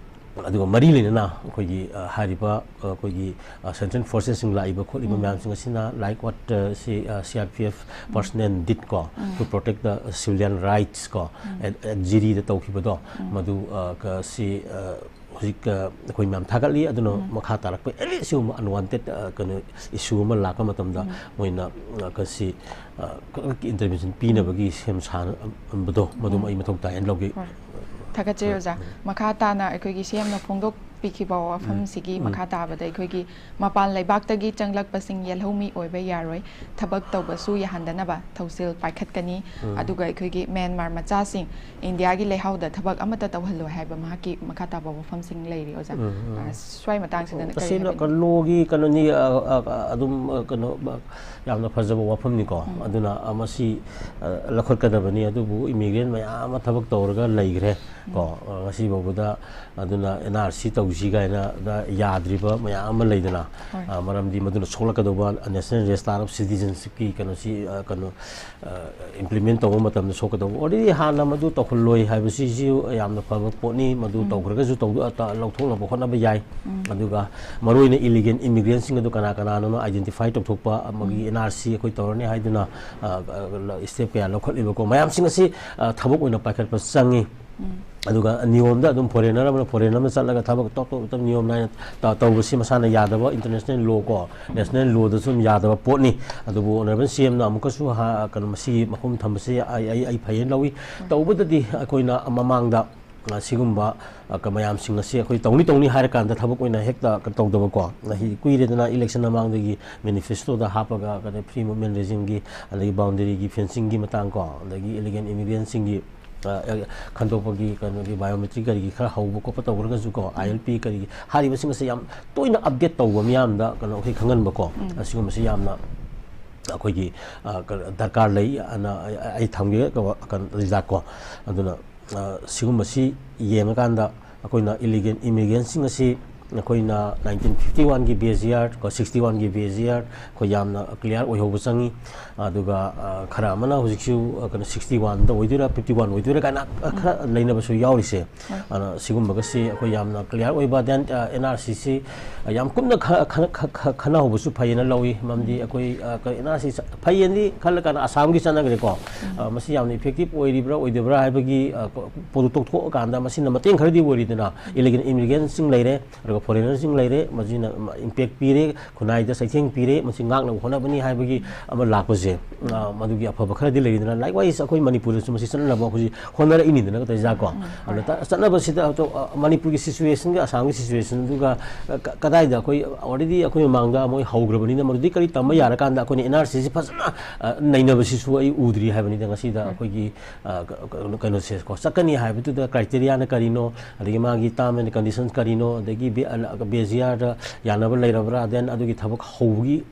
ꯑꯗꯨꯒ ꯃꯔꯤ ꯂꯩꯅꯅ ꯑꯩꯈꯣꯏꯒꯤ, ꯑ, ꯍꯥꯏꯔꯤꯕ, ꯑ, ꯑꯩꯈꯣꯏꯒꯤ, ꯑ, ꯁꯦꯟꯇ꯭ꯔꯦꯜ ꯐꯣꯔꯁꯦꯁꯁꯤꯡ ꯂꯥꯛꯏꯕ ꯈꯣꯠꯂꯤꯕ ꯃꯌꯥꯝꯁꯤꯡ ꯑꯁꯤꯅ, like what, ꯑ, ꯁꯤ, ꯑ, C R P F personnel did ꯀꯣ, to protect the civilian rights ꯀꯣ, at, at ꯖꯤꯔꯤꯗ ꯇꯧꯈꯤꯕꯗꯣ, ꯃꯗꯨ, ꯑ, ꯀ-, ꯁꯤ, ꯑ, ꯍꯧꯖꯤꯛ, ꯑ, ꯑꯩꯈꯣꯏ ꯃꯌꯥꯝ ꯊꯥꯒꯠꯂꯤ꯫ ꯑꯗꯨꯅ ꯃꯈꯥ ꯇꯥꯔꯛꯄ ꯑꯦꯅꯤ ꯁꯤꯒꯨꯝꯕ ꯑꯟꯋꯥꯟꯇꯦꯠ, ꯑ, ꯀꯩꯅꯣ, ꯏꯁꯨ ꯑꯃ ꯂꯥꯛꯄ ꯃꯇꯝꯗ ꯃꯣꯏꯅ, ꯑ, ꯀ-, ꯁꯤ, ꯑ, ꯈꯨꯗꯛꯀꯤ ꯏꯟꯇꯔꯚꯦꯟꯁꯟ ꯄꯤꯅꯕꯒꯤ ꯁꯦꯝ ꯁꯥꯕꯗꯣ, ꯃꯗꯨ ꯑꯩ ꯃꯊꯧ ꯇꯥꯏ ꯍꯥꯏꯅ ꯂꯧꯒꯦ꯫ ꯍꯣꯏ꯫ ꯊꯥꯒꯠꯆꯔꯤ, ꯑꯣꯖꯥ꯫ ꯃꯈꯥ ꯇꯥꯅ ꯑꯩꯈꯣꯏꯒꯤ ꯁꯤ ꯑꯦꯝꯅ ꯐꯣꯡꯗꯣꯛꯄꯤꯈꯤꯕ ꯋꯥꯐꯝꯁꯤꯒꯤ ꯃꯈꯥ ꯇꯥꯕꯗ, ꯑꯩꯈꯣꯏꯒꯤ ꯃꯄꯥꯟ ꯂꯩꯕꯥꯛꯇꯒꯤ ꯆꯪꯂꯛꯄꯁꯤꯡ ꯌꯦꯜꯍꯧꯃꯤ ꯑꯣꯏꯕ ꯌꯥꯔꯣꯏ, ꯊꯕꯛ ꯇꯧꯕꯁꯨ ꯌꯥꯍꯟꯗꯅꯕ ꯊꯧꯁꯤꯜ ꯄꯥꯏꯈꯠꯀꯅꯤ꯫ ꯑꯗꯨꯒ ꯑꯩꯈꯣꯏꯒꯤ ꯃ꯭ꯌꯥꯟꯃꯥꯔ ꯃꯆꯥꯁꯤꯡ ꯏꯟꯗꯤꯌꯥꯒꯤ ꯂꯩꯍꯥꯎꯗ ꯊꯕꯛ ꯑꯃꯠꯇ ꯇꯧꯍꯜꯂꯣꯏ ꯍꯥꯏꯕ ꯃꯍꯥꯛꯀꯤ ꯃꯈꯥ ꯇꯥꯕ ꯋꯥꯐꯝꯁꯤꯡ ꯂꯩꯔꯤ, ꯑꯣꯖꯥ꯫ ꯑ, ꯁ꯭ꯋꯥꯏ ꯃꯇꯥꯡꯁꯤꯗ ꯀꯔꯤ ꯇꯁꯦꯡꯅ ꯍꯥꯏꯕꯤꯅꯤꯡ? ꯀꯩꯅꯣꯒꯤ ꯀꯩꯅꯣꯅꯤ, ꯑ, ꯑ, ꯑ, ꯑꯗꯨꯝ, ꯑ, ꯀꯩꯅꯣ, ꯑ, ꯌꯥꯝꯅ ꯐꯖꯕ ꯋꯥꯐꯝꯅꯤꯀꯣ꯫ ꯑꯗꯨꯅ, ꯑ, ꯃꯁꯤ, ꯑ, ꯂꯧꯈꯠꯀꯗꯕꯅꯤ꯫ ꯑꯗꯨꯕꯨ ꯏꯃꯤꯒ꯭ꯔꯦꯟ ꯃꯌꯥꯝ ꯑꯃ ꯊꯕꯛ ꯇꯧꯔꯒ ꯂꯩꯈ꯭ꯔꯦ ꯀꯣ, ꯑ, ꯉꯁꯤ ꯐꯥꯎꯕꯗ꯫ ꯑꯗꯨꯅ ꯑꯦꯟ ꯑꯥꯔ ꯁꯤ ꯇꯧ ꯁꯤ ꯀꯥꯏꯅ ꯌꯥꯗ꯭ꯔꯤꯕ ꯃꯌꯥꯝ ꯑꯃ ꯂꯩꯗꯅ꯫ ꯍꯣꯏ꯫ ꯑ, ꯃꯔꯝꯗꯤ ꯃꯗꯨꯅ ꯁꯣꯛꯂꯛꯀꯗꯧꯕ national register of citizenshipꯀꯤ ꯀꯩꯅꯣꯁꯤ, ꯑ, ꯀꯩꯅꯣ, implement ꯇꯧꯕ ꯃꯇꯝꯗ ꯁꯣꯛꯀꯗꯧꯕ꯫ Already ꯍꯥꯟꯅ ꯃꯗꯨ ꯇꯧꯍꯜꯂꯣꯏ ꯍꯥꯏꯕꯁꯤꯁꯨ ꯌꯥꯝꯅ ꯐꯕ ꯄꯣꯠꯅꯤ꯫ ꯃꯗꯨ ꯇꯧꯈ꯭ꯔꯒꯁꯨ ꯇꯧ-, ꯑ, ꯇ-, ꯂꯧꯊꯣꯛꯅꯕ ꯍꯣꯠꯅꯕ ꯌꯥꯏ꯫ ꯑꯗꯨꯒ ꯃꯔꯨꯑꯣꯏꯅ illegal immigrantꯁꯤꯡ ꯑꯗꯨ ꯀꯅꯥ ꯀꯅꯥꯅꯣꯅ identify ꯇꯧꯊꯣꯛꯄ, ꯑꯃꯒꯤ NRC ꯑꯩꯈꯣꯏ ꯇꯧꯔꯅꯤ ꯍꯥꯏꯗꯨꯅ, ꯑ, ꯑ, step ꯀꯌꯥ ꯂꯧꯈꯠꯂꯤꯕꯀꯣ꯫ ꯃꯌꯥꯝꯁꯤꯡ ꯑꯁꯤ, ꯑ, ꯊꯕꯛ ꯑꯣꯏꯅ ꯄꯥꯏꯈꯠꯄ ꯆꯪꯉꯤ꯫ ꯑꯗꯨꯒ ꯅꯤꯌꯣꯝꯗ ꯑꯗꯨꯝ foreigner ꯑꯃꯅ foreigner ꯑꯃ ꯆꯠꯂꯒ ꯊꯕꯛ ꯇꯣꯞ ꯇꯣꯞ ꯇꯣꯞ ꯅꯤꯌꯣꯝ ꯅꯥꯏꯅ ꯇ-, ꯇꯧꯕꯁꯤ ꯃꯁꯥꯅ ꯌꯥꯗꯕ, international law ꯀꯣ, national lawꯗꯁꯨ ꯑꯗꯨꯝ ꯌꯥꯗꯕ ꯄꯣꯠꯅꯤ꯫ ꯑꯗꯨꯕꯨ Honourable CMꯅ ꯑꯃꯨꯛꯀꯁꯨ ꯍꯥ-, ꯀꯩꯅꯣ, ꯃꯁꯤꯒꯤ ꯃꯈꯨꯝ ꯊꯝꯕꯁꯤ ꯑꯩ, ꯑꯩ, ꯑꯩ ꯐꯩꯌꯦꯅ ꯂꯧꯏ꯫ ꯇꯧꯕꯗꯗꯤ ꯑꯩꯈꯣꯏꯅ ꯃꯃꯥꯡꯗ, ꯑ, ꯁꯤꯒꯨꯝꯕ, ꯑ, ꯀ-, ꯃꯌꯥꯝꯁꯤꯡ ꯑꯁꯤ ꯑꯩꯈꯣꯏ ꯇꯧꯅꯤ ꯇꯧꯅꯤ ꯍꯥꯏꯔꯀꯥꯟꯗ ꯊꯕꯛ ꯑꯣꯏꯅ ꯍꯦꯛꯇ ꯀ-, ꯇꯧꯗꯕꯀꯣ꯫ ꯉꯁꯤ ꯀꯨꯏꯔꯦꯗꯅ election ꯃꯃꯥꯡꯗꯒꯤ manifestoꯗ ꯍꯥꯞꯄꯒ, ꯀꯩꯅꯣ, free movement regimeꯒꯤ, ꯑꯗꯒꯤ boundaryꯒꯤ fencingꯒꯤ ꯃꯇꯥꯡ ꯀꯣ, ꯑꯗꯒꯤ illegal immigrantꯁꯤꯡꯒꯤ ꯑ, ꯑ, ꯈꯟꯗꯣꯛꯄꯒꯤ ꯀꯩꯅꯣꯒꯤ biometric ꯀꯔꯤꯒꯤ ꯈꯔ ꯍꯧꯕ ꯈꯣꯠꯄ ꯇꯧꯈ꯭ꯔꯒꯁꯨꯀꯣ, ILP ꯀꯔꯤꯒꯤ ꯍꯥꯏꯔꯤꯕꯁꯤꯡ ꯑꯁꯤ ꯌꯥꯝ ꯇꯣꯏꯅ update ꯇꯧꯕ ꯃꯤꯌꯥꯝꯗ ꯀꯩꯅꯣ ꯑꯩꯈꯣꯏ ꯈꯪꯍꯟꯕꯀꯣ, ꯑꯁꯤꯒꯨꯝꯕꯁꯤ ꯌꯥꯝꯅ ꯑꯩꯈꯣꯏꯒꯤ, ꯑ, ꯀ-, ꯗꯔꯀꯥꯔ ꯂꯩ ꯑꯅ ꯑꯩ, ꯑꯩ ꯊꯝꯒꯦ꯫ ꯀ-, ꯀꯩꯅꯣ, ꯔꯤꯖꯥꯠꯀꯣ꯫ ꯑꯗꯨꯅ, ꯑ, ꯁꯤꯒꯨꯝꯕꯁꯤ ꯌꯦꯡꯉꯀꯥꯟꯗ ꯑꯩꯈꯣꯏꯅ illegal immigrantꯁꯤꯡ ꯑꯁꯤ ꯑꯩꯈꯣꯏꯅ nineteen fifty oneꯒꯤ BACR ꯀꯣ, sixty oneꯒꯤ BACR ꯑꯩꯈꯣꯏ ꯌꯥꯝꯅ clear ꯑꯣꯏꯍꯧꯕ ꯆꯪꯉꯤ꯫ ꯑꯗꯨꯒ, ꯑ, ꯈꯔ ꯑꯃꯅ ꯍꯧꯖꯤꯛꯁꯨ, ꯑ, ꯀꯩꯅꯣ, sixty oneꯗ ꯑꯣꯏꯗꯣꯏꯔꯥ, fifty one ꯑꯣꯏꯗꯣꯏꯔꯥ ꯀꯥꯏꯅ, ꯑ, ꯈꯔ ꯂꯩꯅꯕꯁꯨ ꯌꯥꯎꯔꯤꯁꯦ꯫ ꯑꯗꯨꯅ ꯁꯤꯒꯨꯝꯕꯒꯁꯤ ꯑꯩꯈꯣꯏ ꯌꯥꯝꯅ clear ꯑꯣꯏꯕ, then, ꯑ, NRCꯁꯤ, ꯑ, ꯌꯥꯝ ꯀꯨꯞꯅ ꯈ-, ꯈ-, ꯈ-, ꯈ-, ꯈꯟꯅꯍꯧꯕꯁꯁꯨ ꯐꯩꯌꯦꯅ ꯂꯧꯏ꯫ ꯃꯔꯝꯗꯤ ꯑꯩꯈꯣꯏ, ꯑ, ꯀ-, NRC ꯆ-, ꯐꯩꯌꯦꯅꯗꯤ ꯈꯜꯂꯀꯥꯟꯗ ꯑꯁꯥꯝꯒꯤ ꯆꯠꯅꯈ꯭ꯔꯦꯀꯣ꯫ ꯑ, ꯃꯁꯤ ꯌꯥꯝꯅ effective ꯑꯣꯏꯔꯤꯕ꯭ꯔꯥ ꯑꯣꯏꯗꯕ꯭ꯔꯥ ꯍꯥꯏꯕꯒꯤ, ꯑ, ꯀ-, ꯄꯣꯠꯇꯨ ꯇꯣꯛꯊꯣꯛꯑꯀꯥꯟꯗ ꯃꯁꯤꯅ ꯃꯇꯦꯡ ꯈꯔꯗꯤ ꯑꯣꯏꯔꯤꯗꯅ, illegal immigrantꯁꯤꯡ ꯂꯩꯔꯦ, ꯑꯗꯨꯒ foreigners ꯂꯩꯔꯦ, ꯃꯁꯤꯅ ꯏꯝꯄꯦꯛ ꯄꯤꯔꯦ, ꯈꯨꯟꯅꯥꯏꯗ ꯆꯩꯊꯦꯡ ꯄꯤꯔꯦ, ꯃꯁꯤ ꯉꯥꯛꯅꯕ ꯍꯣꯠꯅꯕꯅꯤ ꯍꯥꯏꯕꯒꯤ ꯑꯃ ꯂꯥꯛꯄꯁꯦ, ꯑ, ꯃꯗꯨꯒꯤ ꯑꯐꯕ ꯈꯔꯗꯤ ꯂꯩꯔꯤꯗꯅ, likewise ꯑꯩꯈꯣꯏ ꯃꯅꯤꯄꯨꯔꯗꯁꯨ ꯃꯁꯤ ꯆꯠꯅꯅꯕ ꯑꯩꯈꯣꯏꯁꯤ ꯍꯣꯠꯅꯔꯛꯏꯅꯤꯗꯅ, ꯇꯩꯖꯥꯀꯣ꯫ ꯑꯗꯨꯅ ꯆꯠꯅꯕꯁꯤꯗ ꯑꯇꯣꯞ-, ꯑ, ꯃꯅꯤꯄꯨꯔꯒꯤ situationꯒ ꯑꯁꯥꯝꯒꯤ situationꯗꯨꯒ, ꯑ, ꯀ-, ꯀꯗꯥꯏꯗ ꯑꯩꯈꯣꯏ already ꯑꯩꯈꯣꯏ ꯃꯃꯥꯡꯗ ꯃꯣꯏ ꯍꯧꯈ꯭ꯔꯕꯅꯤꯅ, ꯃꯗꯨꯗꯤ ꯀꯔꯤ ꯇꯝꯕ ꯌꯥꯔꯀꯥꯟꯗ ꯑꯩꯈꯣꯏꯅ NRCꯁꯤ ꯐꯖꯅ, ꯑ, ꯅꯩꯅꯕꯁꯤꯁꯨ ꯑꯩ ꯎꯗ꯭ꯔꯤ ꯍꯥꯏꯕꯅꯤꯗ꯫ ꯉꯁꯤꯗ ꯑꯩꯈꯣꯏꯒꯤ, ꯑ, ꯀ-, ꯀ-, ꯀꯩꯅꯣꯁꯦ ꯀꯣ, ꯆꯠꯀꯅꯤ ꯍꯥꯏꯕꯗꯨꯗ criteriaꯅ ꯀꯔꯤꯅꯣ, ꯑꯗꯒꯤ ꯃꯥꯒꯤ term and conditions ꯀꯔꯤꯅꯣ, ꯑꯗꯒꯤ ꯕꯤ-, ꯑ, BACRꯗ ꯌꯥꯅꯕ ꯂꯩꯔꯕ꯭ꯔꯥ, then ꯑꯗꯨꯒꯤ ꯊꯕꯛ ꯍꯧꯕꯒꯤ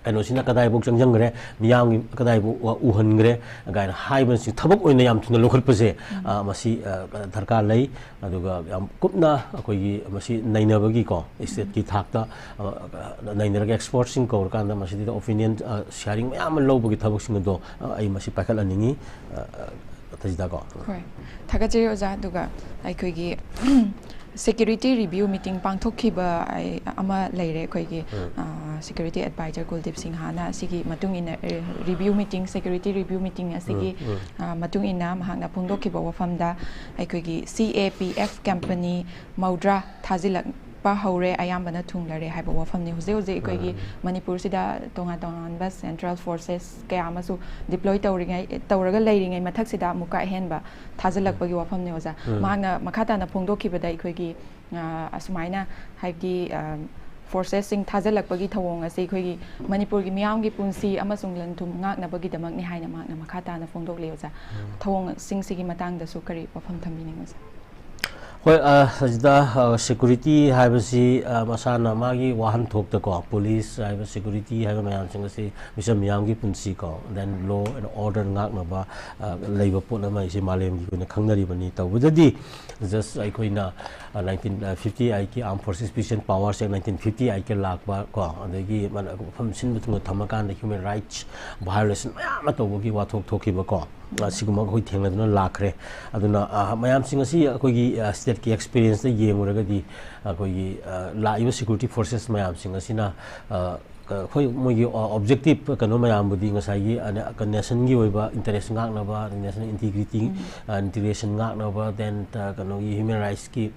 ꯀꯩꯅꯣꯁꯤꯅ ꯀꯗꯥꯏꯐꯥꯎ ꯆꯪꯁꯤꯟꯈ꯭ꯔꯦ, ꯃꯤꯌꯥꯝꯒꯤ ꯀꯗꯥꯏꯐꯥꯎ ꯎꯍꯟꯈ꯭ꯔꯦ ꯀꯥꯏꯅ ꯍꯥꯏꯕꯁꯤ ꯊꯕꯛ ꯑꯣꯏꯅ ꯌꯥꯝ ꯊꯨꯅ ꯂꯧꯈꯠꯄꯁꯦ, ꯎꯝ꯫ ꯑ, ꯃꯁꯤ, ꯑ, ꯗꯔꯀꯥꯔ ꯂꯩ꯫ ꯑꯗꯨꯒ ꯌꯥꯝ ꯀꯨꯞꯅ ꯑꯩꯈꯣꯏꯒꯤ ꯃꯁꯤ ꯅꯩꯅꯕꯒꯤꯀꯣ, ꯏꯁꯇꯦꯠꯀꯤ ꯊꯥꯛꯇ, ꯑ, ꯅꯩꯅꯔꯒ ꯑꯦꯛꯁꯄꯔꯠꯁꯤꯡ ꯀꯧꯔꯀꯥꯟꯗ ꯃꯁꯤꯗ ꯑꯣꯄꯤꯅꯤꯌꯟ, ꯑ, ꯁꯤꯌꯥꯔꯤꯡ ꯃꯌꯥꯝ ꯑꯃ ꯂꯧꯕꯒꯤ ꯊꯕꯛꯁꯤꯡ ꯑꯗꯣ, ꯑ, ꯑꯩ ꯃꯁꯤ ꯄꯥꯏꯈꯠꯍꯟꯅꯤꯡꯉꯤ꯫ ꯑ, ꯑ, ꯊꯖꯤꯗꯥꯀꯣ꯫ ꯍꯣꯏ, ꯊꯥꯒꯠꯆꯔꯤ ꯑꯣꯖꯥ꯫ ꯑꯗꯨꯒ ꯑꯩꯈꯣꯏꯒꯤ security review meeting ꯄꯥꯡꯊꯣꯛꯈꯤꯕ ꯑꯩ-, ꯑꯃ ꯂꯩꯔꯦ ꯑꯩꯈꯣꯏꯒꯤ, ꯎꯝ꯫ ꯑ, security advisor ꯀꯨꯜꯗꯤꯞ ꯁꯤꯡꯍꯥꯅ ꯑꯁꯤꯒꯤ ꯃꯇꯨꯡ ꯏꯟꯅ, ꯑ, review meeting, security review meeting ꯑꯁꯤꯒꯤ, ꯎꯝ, ꯎꯝ꯫ ꯑ, ꯃꯇꯨꯡ ꯏꯟꯅ ꯃꯍꯥꯛꯅ ꯐꯣꯡꯗꯣꯛꯈꯤꯕ ꯋꯥꯐꯝꯗ ꯑꯩꯈꯣꯏꯒꯤ C A P F company ꯃꯧꯗ꯭ꯔꯥ ꯊꯥꯖꯤꯜꯂꯛꯄ ꯍꯧꯔꯦ, ꯑꯌꯥꯝꯕꯅ ꯊꯨꯡꯂꯔꯦ ꯍꯥꯏꯕ ꯋꯥꯐꯝꯅꯤ꯫ ꯍꯧꯖꯤꯛ ꯍꯧꯖꯤꯛ ꯑꯩꯈꯣꯏꯒꯤ ꯎꯝ꯫ ꯃꯅꯤꯄꯨꯔꯁꯤꯗ ꯇꯣꯉꯥꯟ ꯇꯣꯉꯥꯟꯕ central forces ꯀꯌꯥ ꯑꯃꯁꯨ deploy ꯇꯧꯔꯤꯉꯩ, ꯇꯧꯔꯒ ꯂꯩꯔꯤꯉꯩ ꯃꯊꯛꯁꯤꯗ ꯑꯃꯨꯛꯀ ꯑꯍꯦꯟꯕ ꯊꯥꯖꯤꯜꯂꯛꯄꯒꯤ ꯋꯥꯐꯝꯅꯤ ꯑꯣꯖꯥ꯫ ꯎꯝ꯫ ꯃꯍꯥꯛꯅ ꯃꯈꯥ ꯇꯥꯅ ꯐꯣꯡꯗꯣꯛꯈꯤꯕꯗ ꯑꯩꯈꯣꯏꯒꯤ, ꯑ, ꯑꯁꯨꯃꯥꯏꯅ ꯍꯥꯏꯕꯗꯤ, ꯑ, forcesꯁꯤꯡ ꯊꯥꯖꯤꯜꯂꯛꯄꯒꯤ ꯊꯧꯑꯣꯡ ꯑꯁꯤ ꯑꯩꯈꯣꯏꯒꯤ ꯃꯅꯤꯄꯨꯔꯒꯤ ꯃꯤꯌꯥꯝꯒꯤ ꯄꯨꯟꯁꯤ ꯑꯃꯁꯨꯡ ꯂꯟ ꯊꯨꯝ ꯉꯥꯛꯅꯕꯒꯤꯗꯃꯛꯅꯤ ꯍꯥꯏꯅ ꯃꯍꯥꯛꯅ ꯃꯈꯥ ꯇꯥꯅ ꯐꯣꯡꯗꯣꯛꯂꯤ ꯑꯣꯖꯥ꯫ ꯎꯝ꯫ ꯊꯧꯑꯣꯡꯁꯤꯡꯁꯤꯒꯤ ꯃꯇꯥꯡꯗꯁꯨ ꯀꯔꯤ ꯋꯥꯐꯝ ꯊꯝꯕꯤꯅꯤꯡꯕ ꯑꯣꯖꯥ? ꯍꯣꯏ, ꯑ, ꯁꯤꯗ, ꯑ, security ꯍꯥꯏꯕꯁꯤ, ꯑ, ꯃꯁꯥꯅ ꯃꯥꯒꯤ ꯋꯥꯍꯟꯊꯣꯛꯇꯀꯣ, ꯄꯨꯂꯤꯁ ꯍꯥꯏꯕ, security ꯍꯥꯏꯕ ꯃꯌꯥꯝꯁꯤꯡ ꯑꯁꯤ ꯃꯤꯆꯝ ꯃꯤꯌꯥꯝꯒꯤ ꯄꯨꯟꯁꯤ ꯀꯣ, then law and order ꯉꯥꯛꯅꯕ, ꯑ, ꯂꯩꯕ ꯄꯣꯠ ꯑꯃ ꯑꯩꯁꯦ ꯃꯥꯂꯦꯝꯒꯤ ꯑꯣꯏꯅ ꯈꯪꯅꯔꯤꯕꯅꯤ꯫ ꯇꯧꯕꯗꯗꯤ just ꯑꯩꯈꯣꯏꯅ, ꯑ, nineteen fifty eightꯀꯤ Armed Forces Peace and Powers Act nineteen fifty eightꯀꯤ ꯂꯥꯛꯄ ꯀꯣ, ꯑꯗꯒꯤ ꯃꯥꯅ ꯃꯐꯝ ꯁꯤꯟꯕ ꯊꯨꯡꯅ ꯊꯝꯃꯀꯥꯟꯗ human rights violation ꯃꯌꯥꯝ ꯑꯃ ꯇꯧꯕꯒꯤ ꯋꯥꯊꯣꯛ ꯊꯣꯛꯈꯤꯕ ꯀꯣ, ꯑ, ꯁꯤꯒꯨꯝꯕ ꯑꯩꯈꯣꯏ ꯊꯦꯡꯅꯗꯨꯅ ꯂꯥꯛꯈ꯭ꯔꯦ꯫ ꯑꯗꯨꯅ, ꯑ, ꯃꯌꯥꯝꯁꯤꯡ ꯑꯁꯤ ꯑꯩꯈꯣꯏꯒꯤ, ꯑ, stateꯀꯤ experienceꯇ ꯌꯦꯡꯉꯨꯔꯒꯗꯤ ꯑꯩꯈꯣꯏꯒꯤ, ꯑ, ꯂꯥꯛꯏꯕ security forces ꯃꯌꯥꯝꯁꯤꯡ ꯑꯁꯤꯅ, ꯑ, ꯀ-, ꯑꯩꯈꯣꯏ ꯃꯣꯏꯒꯤ, ꯑ, objective ꯀꯩꯅꯣ ꯃꯌꯥꯝꯕꯨꯗꯤ ꯉꯁꯥꯏꯒꯤ, ꯑ, ꯅꯦ-, ꯀ-, nationꯒꯤ ꯑꯣꯏꯕ interest ꯉꯥꯛꯅꯕ, ꯑꯗꯩ national integrity, ꯎꯝ꯫ ꯑ, integration ꯉꯥꯛꯅꯕ, then, ꯑ, ꯀꯩꯅꯣꯒꯤ human rightsꯀꯤ,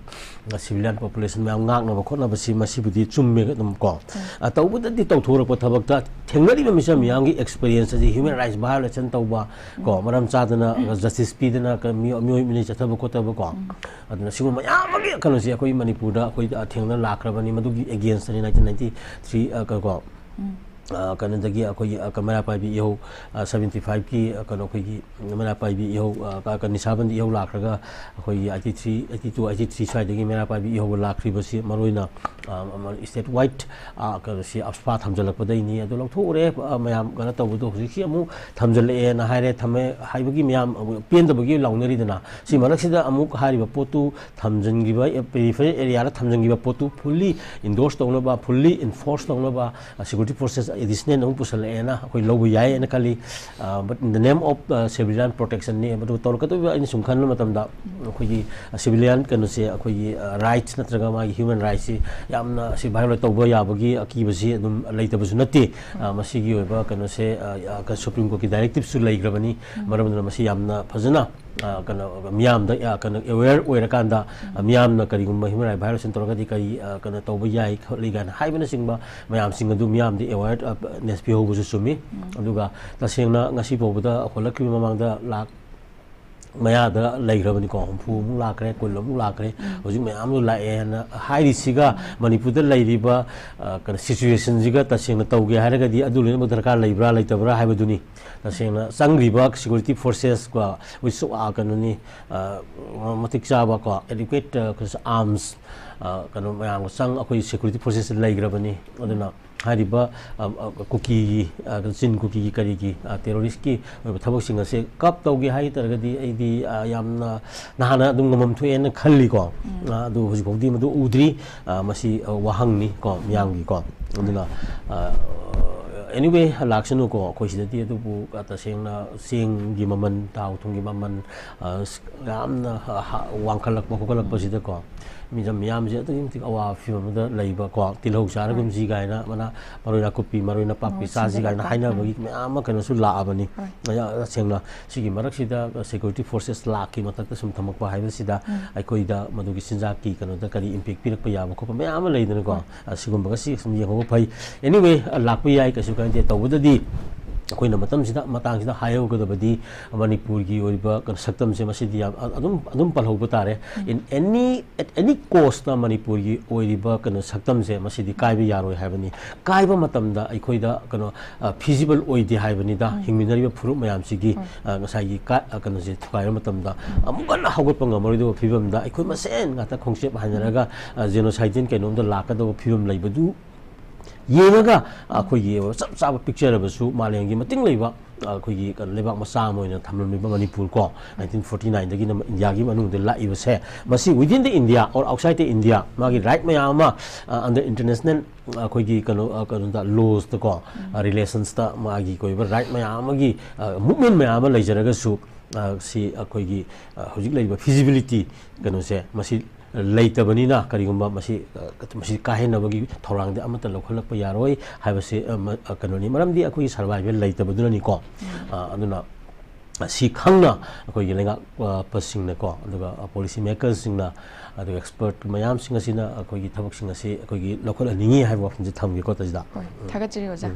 ꯑ, civilian population ꯃꯌꯥꯝ ꯉꯥꯛꯅꯕ ꯈꯣꯠꯅꯕꯁꯤ ꯃꯁꯤꯕꯨꯗꯤ ꯆꯨꯝꯃꯦ ꯑꯗꯨꯝ ꯀꯣ꯫ ꯎꯝ꯫ ꯑ, ꯇꯧꯕꯗꯗꯤ ꯇꯧꯊꯣꯔꯛꯄ ꯊꯕꯛꯇ ꯊꯦꯡꯅꯔꯤꯕ ꯃꯤꯆꯝ ꯎꯝ꯫ ꯃꯤꯌꯥꯝꯒꯤ experience ꯑꯁꯤ human rights violation ꯇꯧꯕ ꯀꯣ, ꯎꯝ꯫ ꯃꯔꯝ ꯆꯥꯗꯅ justice ꯄꯤꯗꯅ ꯀ-, ꯃꯤꯑꯣ-, ꯃꯤꯑꯣꯏ ꯃꯤꯅꯩ ꯆꯠꯊꯕ ꯈꯣꯠꯊꯕ ꯀꯣ꯫ ꯎꯝ꯫ ꯑꯗꯨꯅ ꯁꯤꯒꯨꯝꯕ ꯃꯌꯥꯝ ꯑꯃꯒꯤ ꯀꯩꯅꯣꯁꯦ ꯑꯩꯈꯣꯏ ꯃꯅꯤꯄꯨꯔꯗ ꯑꯩꯈꯣꯏ, ꯑ, ꯊꯦꯡꯅ ꯂꯥꯛꯈ꯭ꯔꯕꯅꯤ꯫ ꯃꯗꯨꯒꯤ againstꯅꯤ nineteen ninety three, ꯑ, ꯀ-, ꯀꯣ, ꯎꯝ꯫ ꯑ, ꯀꯩꯅꯣꯗꯒꯤ ꯑꯩꯈꯣꯏꯒꯤ, ꯑ, ꯀ-, ꯃꯩꯔꯥ ꯄꯥꯏꯕꯤ ꯏꯍꯧ, ꯑ, seventy fiveꯀꯤ, ꯑ, ꯀꯩꯅꯣ ꯑꯩꯈꯣꯏꯒꯤ ꯃꯩꯔꯥ ꯄꯥꯏꯕꯤ ꯏꯍꯧ, ꯑ, ꯀ-, ꯀ-, ꯅꯤꯁꯥꯕꯟꯗꯤ ꯏꯍꯧ ꯂꯥꯛꯈ꯭ꯔꯒ ꯑꯩꯈꯣꯏꯒꯤ eighty three, eighty two, eighty three ꯁ꯭ꯋꯥꯏꯗꯒꯤ ꯃꯩꯔꯥ ꯄꯥꯏꯕꯤ ꯏꯍꯧꯒ ꯂꯥꯛꯈ꯭ꯔꯤꯕꯁꯤ ꯃꯔꯨꯑꯣꯏꯅ ꯁ꯭ꯇꯦꯠ ꯋꯥꯏꯠ ꯀꯩꯅꯣꯁꯤ ꯑꯞꯁꯄꯥ ꯊꯝꯖꯤꯜꯂꯛꯄꯗꯩꯅꯤ꯫ ꯑꯗꯨ ꯂꯧꯊꯣꯛꯎꯔꯦ, ꯑ, ꯃꯌꯥꯝ ꯀꯩꯅꯣ ꯇꯧꯕꯗꯣ ꯍꯧꯖꯤꯛꯁꯤ ꯑꯃꯨꯛ ꯊꯝꯖꯤꯜꯂꯛꯑꯦꯅ ꯍꯥꯏꯔꯦ, ꯊꯝꯃꯦ ꯍꯥꯏꯕꯒꯤ ꯃꯌꯥꯝ ꯑꯃꯨꯛ ꯄꯦꯟꯗꯕꯒꯤ ꯂꯥꯎꯅꯔꯤꯗꯅ꯫ ꯁꯤ ꯃꯔꯛꯁꯤꯗ ꯑꯃꯨꯛ ꯍꯥꯏꯔꯤꯕ ꯄꯣꯠꯇꯨ ꯊꯝꯖꯤꯟꯈꯤꯕ, ꯄꯦꯔꯤꯐꯦꯔꯦꯜ ꯑꯦꯔꯤꯌꯥꯗ ꯊꯝꯖꯤꯟꯈꯤꯕ ꯄꯣꯠꯇꯨ ꯐꯨꯜꯂꯤ ꯏꯟꯗꯣꯔꯁ ꯇꯧꯅꯕ, ꯐꯨꯜꯂꯤ ꯏꯟꯐꯣꯔꯁ ꯇꯧꯅꯕ, ꯁꯦꯀ꯭ꯌꯨꯔꯤꯇꯤ ꯐꯣꯔꯁꯦꯁ ꯑꯦꯗꯤꯁꯅꯦꯜ ꯑꯃꯨꯛ ꯄꯨꯁꯜꯂꯛꯑꯦꯅ ꯑꯩꯈꯣꯏ ꯂꯧꯕ ꯌꯥꯏ ꯍꯥꯏꯅ ꯈꯜꯂꯤ꯫ ꯑ, but in the name of, ꯑ, civilian protectionꯅꯤ꯫ ꯃꯗꯨ ꯇꯧꯔꯛꯀꯗꯧꯔꯤꯕ ꯑꯩꯅ ꯁꯨꯝ ꯈꯟꯕ ꯃꯇꯝꯗ ꯑꯩꯈꯣꯏꯒꯤ, ꯑ, ꯁꯤꯚꯤꯂꯤꯌꯟ ꯀꯩꯅꯣꯁꯦ, ꯑꯩꯈꯣꯏꯒꯤ, ꯑ, ꯔꯥꯏꯠꯁ ꯅꯠꯇ꯭ꯔꯒ ꯃꯥꯒꯤ ꯍ꯭ꯌꯨꯃꯦꯟ ꯔꯥꯏꯠꯁꯤ ꯌꯥꯝꯅ ꯁꯤ ꯚꯥꯏꯑꯣꯂꯦꯠ ꯇꯧꯕ ꯌꯥꯕꯒꯤ ꯑꯀꯤꯕꯁꯤ ꯑꯗꯨꯝ ꯂꯩꯇꯕꯁꯨ ꯅꯠꯇꯦ꯫ ꯑ, ꯃꯁꯤꯒꯤ ꯑꯣꯏꯕ ꯀꯩꯅꯣꯁꯦ, ꯑ, ꯑ, ꯁꯨꯄ꯭ꯔꯤꯝ ꯀꯣꯔꯠꯀꯤ ꯗꯥꯏꯔꯦꯛꯇꯤꯞꯁꯨ ꯂꯩꯈ꯭ꯔꯕꯅꯤ꯫ ꯃꯔꯝ ꯑꯗꯨꯅ ꯃꯁꯤ ꯌꯥꯝꯅ ꯐꯖꯅ, ꯑ, ꯀꯩꯅꯣ, ꯃꯤꯌꯥꯝꯗ, ꯑ, ꯀꯩꯅꯣ, ꯑꯦꯋꯦꯌꯔ ꯑꯣꯏꯔꯀꯥꯟꯗ, ꯑ, ꯃꯤꯌꯥꯝꯅ ꯀꯔꯤꯒꯨꯝꯕ ꯍ꯭ꯌꯨꯃꯦꯟ ꯔꯥꯏꯠ ꯚꯥꯏꯑꯣꯂꯦꯁꯟ ꯇꯧꯔꯒꯗꯤ ꯀꯔꯤ, ꯑ, ꯀꯩꯅꯣ ꯇꯧꯕ ꯌꯥꯏ ꯈꯣꯠꯂꯤ ꯀꯥꯏꯅ ꯍꯥꯏꯕꯅꯆꯤꯡꯕ ꯃꯌꯥꯝꯁꯤꯡ ꯑꯗꯨ ꯃꯤꯌꯥꯝꯗ ꯑꯦꯋꯦꯌꯔꯅꯦꯁ ꯄꯤꯍꯧꯕꯁꯨ ꯆꯨꯝꯃꯤ꯫ ꯑꯗꯨꯒ ꯇꯁꯦꯡꯅ ꯉꯁꯤ ꯐꯥꯎꯕꯗ ꯍꯣꯜꯂꯛꯈꯤꯕ ꯃꯃꯥꯡꯗ ꯂꯥꯛ ꯃꯌꯥꯗ ꯂꯩꯈ꯭ꯔꯕꯅꯤꯀꯣ, ꯍꯨꯝꯐꯨ ꯑꯃꯨꯛ ꯂꯥꯛꯈ꯭ꯔꯦ, ꯀꯨꯟ ꯑꯃꯨꯛ ꯂꯥꯛꯈ꯭ꯔꯦ, ꯍꯧꯖꯤꯛ ꯃꯌꯥꯝ ꯑꯃ ꯂꯥꯛꯑꯦꯅ ꯍꯥꯏꯔꯤꯁꯤꯒ ꯃꯅꯤꯄꯨꯔꯗ ꯂꯩꯔꯤꯕ, ꯑ, ꯀꯩꯅꯣ, ꯁꯤꯆꯨꯋꯦꯁꯟꯁꯤꯒ ꯇꯁꯦꯡꯅ ꯇꯧꯒꯦ ꯍꯥꯏꯔꯒꯗꯤ ꯑꯗꯨ ꯂꯣꯏꯅꯃꯛ ꯗꯔꯀꯥꯔ ꯂꯩꯕ꯭ꯔꯥ ꯂꯩꯇꯕ꯭ꯔꯥ ꯍꯥꯏꯕꯗꯨꯅꯤ꯫ ꯇꯁꯦꯡꯅ ꯆꯪꯈ꯭ꯔꯤꯕ ꯁꯦꯀ꯭ꯌꯨꯔꯤꯇꯤ ꯐꯣꯔꯁꯦꯁꯀ ꯋꯤꯠꯁ, ꯑ, ꯀꯩꯅꯣꯅꯤ, ꯑ, ꯃꯇꯤꯛ ꯆꯥꯕ ꯀꯣ, ꯑꯦꯗꯤꯀ꯭ꯋꯦꯠ, ꯑ, ꯑꯥꯔꯝꯁ, ꯑ, ꯀꯩꯅꯣ ꯃꯌꯥꯝꯒ ꯆꯪ ꯑꯩꯈꯣꯏ ꯁꯦꯀ꯭ꯌꯨꯔꯤꯇꯤ ꯐꯣꯔꯁꯦꯁ ꯂꯩꯈ꯭ꯔꯕꯅꯤ꯫ ꯑꯗꯨꯅ ꯍꯥꯏꯔꯤꯕ, ꯑ, ꯑ, ꯀꯨꯀꯤꯒꯤ, ꯑ, ꯆꯤꯟ ꯀꯨꯀꯤꯒꯤ ꯀꯔꯤꯒꯤ, ꯑ, ꯇꯦꯔꯣꯔꯤꯁꯀꯤ ꯑꯣꯏꯕ ꯊꯕꯛꯁꯤꯡ ꯑꯁꯦ ꯀꯞ ꯇꯧꯒꯦ ꯍꯥꯏ ꯇꯥꯔꯒꯗꯤ ꯑꯩꯗꯤ, ꯑ, ꯌꯥꯝꯅ ꯅꯍꯥꯟꯅ ꯑꯗꯨꯝ ꯉꯝꯐꯝ ꯊꯣꯛꯑꯦꯅ ꯈꯜꯂꯤꯀꯣ꯫ ꯑ, ꯑꯗꯨ ꯍꯧꯖꯤꯛ ꯐꯥꯎꯗꯤ ꯃꯗꯨ ꯎꯗ꯭ꯔꯤ꯫ ꯑ, ꯃꯁꯤ, ꯑ, ꯋꯥꯍꯪꯅꯤ ꯀꯣ, ꯃꯤꯌꯥꯝꯒꯤ ꯀꯣ꯫ ꯑꯗꯨꯅ, ꯑ, anyway, ꯂꯥꯛꯁꯅꯨꯀꯣ ꯑꯩꯈꯣꯏ ꯁꯤꯗꯗꯤ꯫ ꯑꯗꯨꯕꯨ, ꯑ, ꯇꯁꯦꯡꯅ ꯆꯦꯡꯒꯤ ꯃꯃꯜ, ꯊꯥꯎ ꯊꯨꯝꯒꯤ ꯃꯃꯜ, ꯑ, ꯌꯥꯝꯅ, ꯑ, ꯍ-, ꯋꯥꯡꯈꯠꯂꯛꯄ ꯈꯣꯠꯀꯠꯂꯛꯄꯁꯤꯗꯀꯣ, ꯃꯤꯖꯝ ꯃꯤꯌꯥꯝꯁꯦ ꯑꯗꯨꯛꯀꯤ ꯃꯇꯤꯛ ꯑꯋꯥꯕ ꯐꯤꯕꯝ ꯑꯃꯗ ꯂꯩꯕꯀꯣ꯫ ꯇꯤꯜꯍꯧ ꯆꯥꯔꯒꯨꯝꯁꯤ ꯀꯥꯏꯅ, ꯃꯅꯥ, ꯃꯔꯣꯏ ꯅꯥꯀꯨꯞꯄꯤ, ꯃꯔꯣꯏ ꯅꯄꯥꯛꯄꯤ ꯃꯔꯣꯏ ꯆꯥꯁꯤ ꯀꯥꯏꯅ ꯁꯤꯡꯖꯤꯜꯂꯛꯄ꯫ ꯍꯥꯏꯅꯕꯒꯤ ꯃꯌꯥꯝ ꯑꯃ ꯀꯩꯅꯣꯁꯨ ꯂꯥꯛꯑꯕꯅꯤ꯫ ꯍꯣꯏ꯫ ꯑ, ꯇꯁꯦꯡꯅ ꯁꯤꯒꯤ ꯃꯔꯛꯁꯤꯗ ꯁꯦꯀ꯭ꯌꯨꯔꯤꯇꯤ ꯐꯣꯔꯁꯦꯁ ꯂꯥꯛꯀꯤ ꯃꯊꯛꯇ ꯁꯨꯝ ꯊꯝꯃꯛꯄ ꯍꯥꯏꯕꯁꯤꯗ ꯑꯩꯈꯣꯏꯗ ꯃꯗꯨꯒꯤ ꯆꯤꯟꯖꯥꯛꯀꯤ ꯀꯩꯅꯣꯗ ꯀꯔꯤ ꯏꯝꯄꯦꯛ ꯄꯤꯔꯛꯄ ꯌꯥꯕ ꯈꯣꯠꯄ ꯃꯌꯥꯝ ꯑꯃ ꯂꯩꯗꯅꯀꯣ꯫ ꯍꯣꯏ꯫ ꯑ, ꯁꯤꯒꯨꯝꯕꯒꯁꯤ ꯁꯨꯝ ꯌꯦꯡꯍꯧꯕ ꯐꯩ꯫ Anyway, ꯑ, ꯂꯥꯛꯄ ꯌꯥꯏ, ꯀꯩꯁꯨ ꯀꯥꯏꯗꯦ꯫ ꯇꯧꯕꯗꯗꯤ ꯑꯩꯈꯣꯏꯅ ꯃꯇꯝꯁꯤꯗ, ꯃꯇꯥꯡꯁꯤꯗ ꯍꯥꯏꯍꯧꯒꯗꯕꯗꯤ, ꯃꯅꯤꯄꯨꯔꯒꯤ ꯑꯣꯏꯕ ꯀꯩꯅꯣ ꯁꯛꯇꯝꯁꯦ ꯃꯁꯤꯗꯤ ꯌꯥꯝ ꯑ-, ꯑꯗꯨꯝ, ꯑꯗꯨꯝ ꯄꯜꯍꯧꯕ ꯇꯥꯔꯦ꯫ In any, at any cost ꯇ ꯃꯅꯤꯄꯨꯔꯒꯤ ꯑꯣꯏꯔꯤꯕ ꯀꯩꯅꯣ ꯁꯛꯇꯝꯁꯦ ꯃꯁꯤꯗꯤ ꯀꯥꯏꯕ ꯌꯥꯔꯣꯏ ꯍꯥꯏꯕꯅꯤ꯫ ꯀꯥꯏꯕ ꯃꯇꯝꯗ ꯑꯩꯈꯣꯏꯗ ꯀꯩꯅꯣ, ꯑ, feasible ꯑꯣꯏꯗꯦ ꯍꯥꯏꯕꯅꯤꯗ꯫ ꯍꯤꯡꯃꯤꯟꯅꯔꯤꯕ ꯐꯨꯔꯨꯞ ꯃꯌꯥꯝꯁꯤꯒꯤ, ꯑ, ꯉꯁꯥꯏꯒꯤ ꯀꯥ-, ꯑ, ꯀꯩꯅꯣꯁꯦ ꯊꯨꯒꯥꯏꯕ ꯃꯇꯝꯗ ꯑꯃꯨꯛ ꯍꯟꯅ ꯍꯧꯒꯠꯄ ꯉꯝꯃꯔꯣꯏꯗꯕ ꯐꯤꯕꯝꯗ ꯑꯩꯈꯣꯏ ꯃꯁꯦꯟ ꯉꯥꯛꯇ ꯈꯣꯡꯆꯦꯞ ꯍꯥꯏꯅꯔꯒ, ꯑ, genocide ꯀꯩꯅꯣꯝꯗ ꯂꯥꯛꯀꯗꯕ ꯐꯤꯕꯝ ꯂꯩꯕꯗꯨ ꯌꯦꯡꯉꯒ ꯑꯩꯈꯣꯏꯒꯤ ꯆꯞ ꯆꯥꯕ picture ꯕꯨꯁꯨ ꯃꯥꯂꯦꯝꯒꯤ ꯃꯇꯤꯡ ꯂꯩꯕ ꯑꯩꯈꯣꯏꯒꯤ ꯀꯩꯅꯣ ꯂꯩꯕꯥꯛ ꯃꯆꯥ ꯑꯃ ꯑꯣꯏꯅ ꯊꯝꯂꯝꯂꯤꯕ ꯃꯅꯤꯄꯨꯔ ꯀꯣ, nineteen forty nine ꯗꯒꯤꯅ ꯏꯟꯗꯤꯌꯥꯒꯤ ꯃꯅꯨꯡꯗ ꯂꯥꯛꯏꯕꯁꯦ, ꯃꯁꯤ within the India or outside the India ꯃꯥꯒꯤ right ꯃꯌꯥꯝ ꯑꯃ, ꯑ, under international, ꯑ, ꯑꯩꯈꯣꯏꯒꯤ ꯀꯩꯅꯣ, ꯑ, ꯀꯩꯅꯣꯗ, laws ꯇ ꯀꯣ, ꯑ, relations ꯇ ꯃꯥꯒꯤ ꯑꯣꯏꯕ right ꯃꯌꯥꯝ ꯑꯃꯒꯤ, ꯑ, movement ꯃꯌꯥꯝ ꯑꯃ ꯂꯩꯖꯔꯒꯁꯨ, ꯑ, ꯁꯤ ꯑꯩꯈꯣꯏꯒꯤ, ꯑ, ꯍꯧꯖꯤꯛ ꯂꯩꯔꯤꯕ feasibility ꯀꯩꯅꯣꯁꯦ ꯃꯁꯤ ꯂꯩꯇꯕꯅꯤꯅ ꯀꯔꯤꯒꯨꯝꯕ ꯃꯁꯤ, ꯑ, ꯃꯁꯤ ꯀꯥꯏꯍꯟꯅꯕꯒꯤ ꯊꯧꯔꯥꯡꯗꯤ ꯑꯃꯠꯇ ꯂꯧꯈꯠꯂꯛꯄ ꯌꯥꯔꯣꯏ ꯍꯥꯏꯕꯁꯤ, ꯑ, ꯃ-, ꯑ, ꯀꯩꯅꯣꯅꯤ꯫ ꯃꯔꯝꯗꯤ ꯑꯩꯈꯣꯏꯒꯤ survival ꯂꯩꯇꯕꯗꯨꯅꯅꯤꯀꯣ꯫ ꯑ, ꯑꯗꯨꯅ ꯁꯤ ꯈꯪꯅ ꯑꯩꯈꯣꯏꯒꯤ ꯂꯩꯉꯥꯛꯄꯁꯤꯡꯅꯀꯣ, ꯑꯗꯨꯒ policy maker ꯁꯤꯡꯅ, ꯑꯗꯨꯒ expert ꯃꯌꯥꯝꯁꯤꯡ ꯑꯁꯤꯅ ꯑꯩꯈꯣꯏꯒꯤ ꯊꯕꯛꯁꯤꯡ ꯑꯁꯤ ꯑꯩꯈꯣꯏꯒꯤ ꯂꯧꯈꯠꯍꯟꯅꯤꯡꯉꯤ ꯍꯥꯏꯕ ꯋꯥꯐꯝꯁꯦ ꯊꯝꯒꯦꯀꯣ, ꯇꯥꯖꯤꯗꯥ꯫ ꯍꯣꯏ, ꯊꯥꯒꯠꯆꯔꯤ ꯑꯣꯖꯥ꯫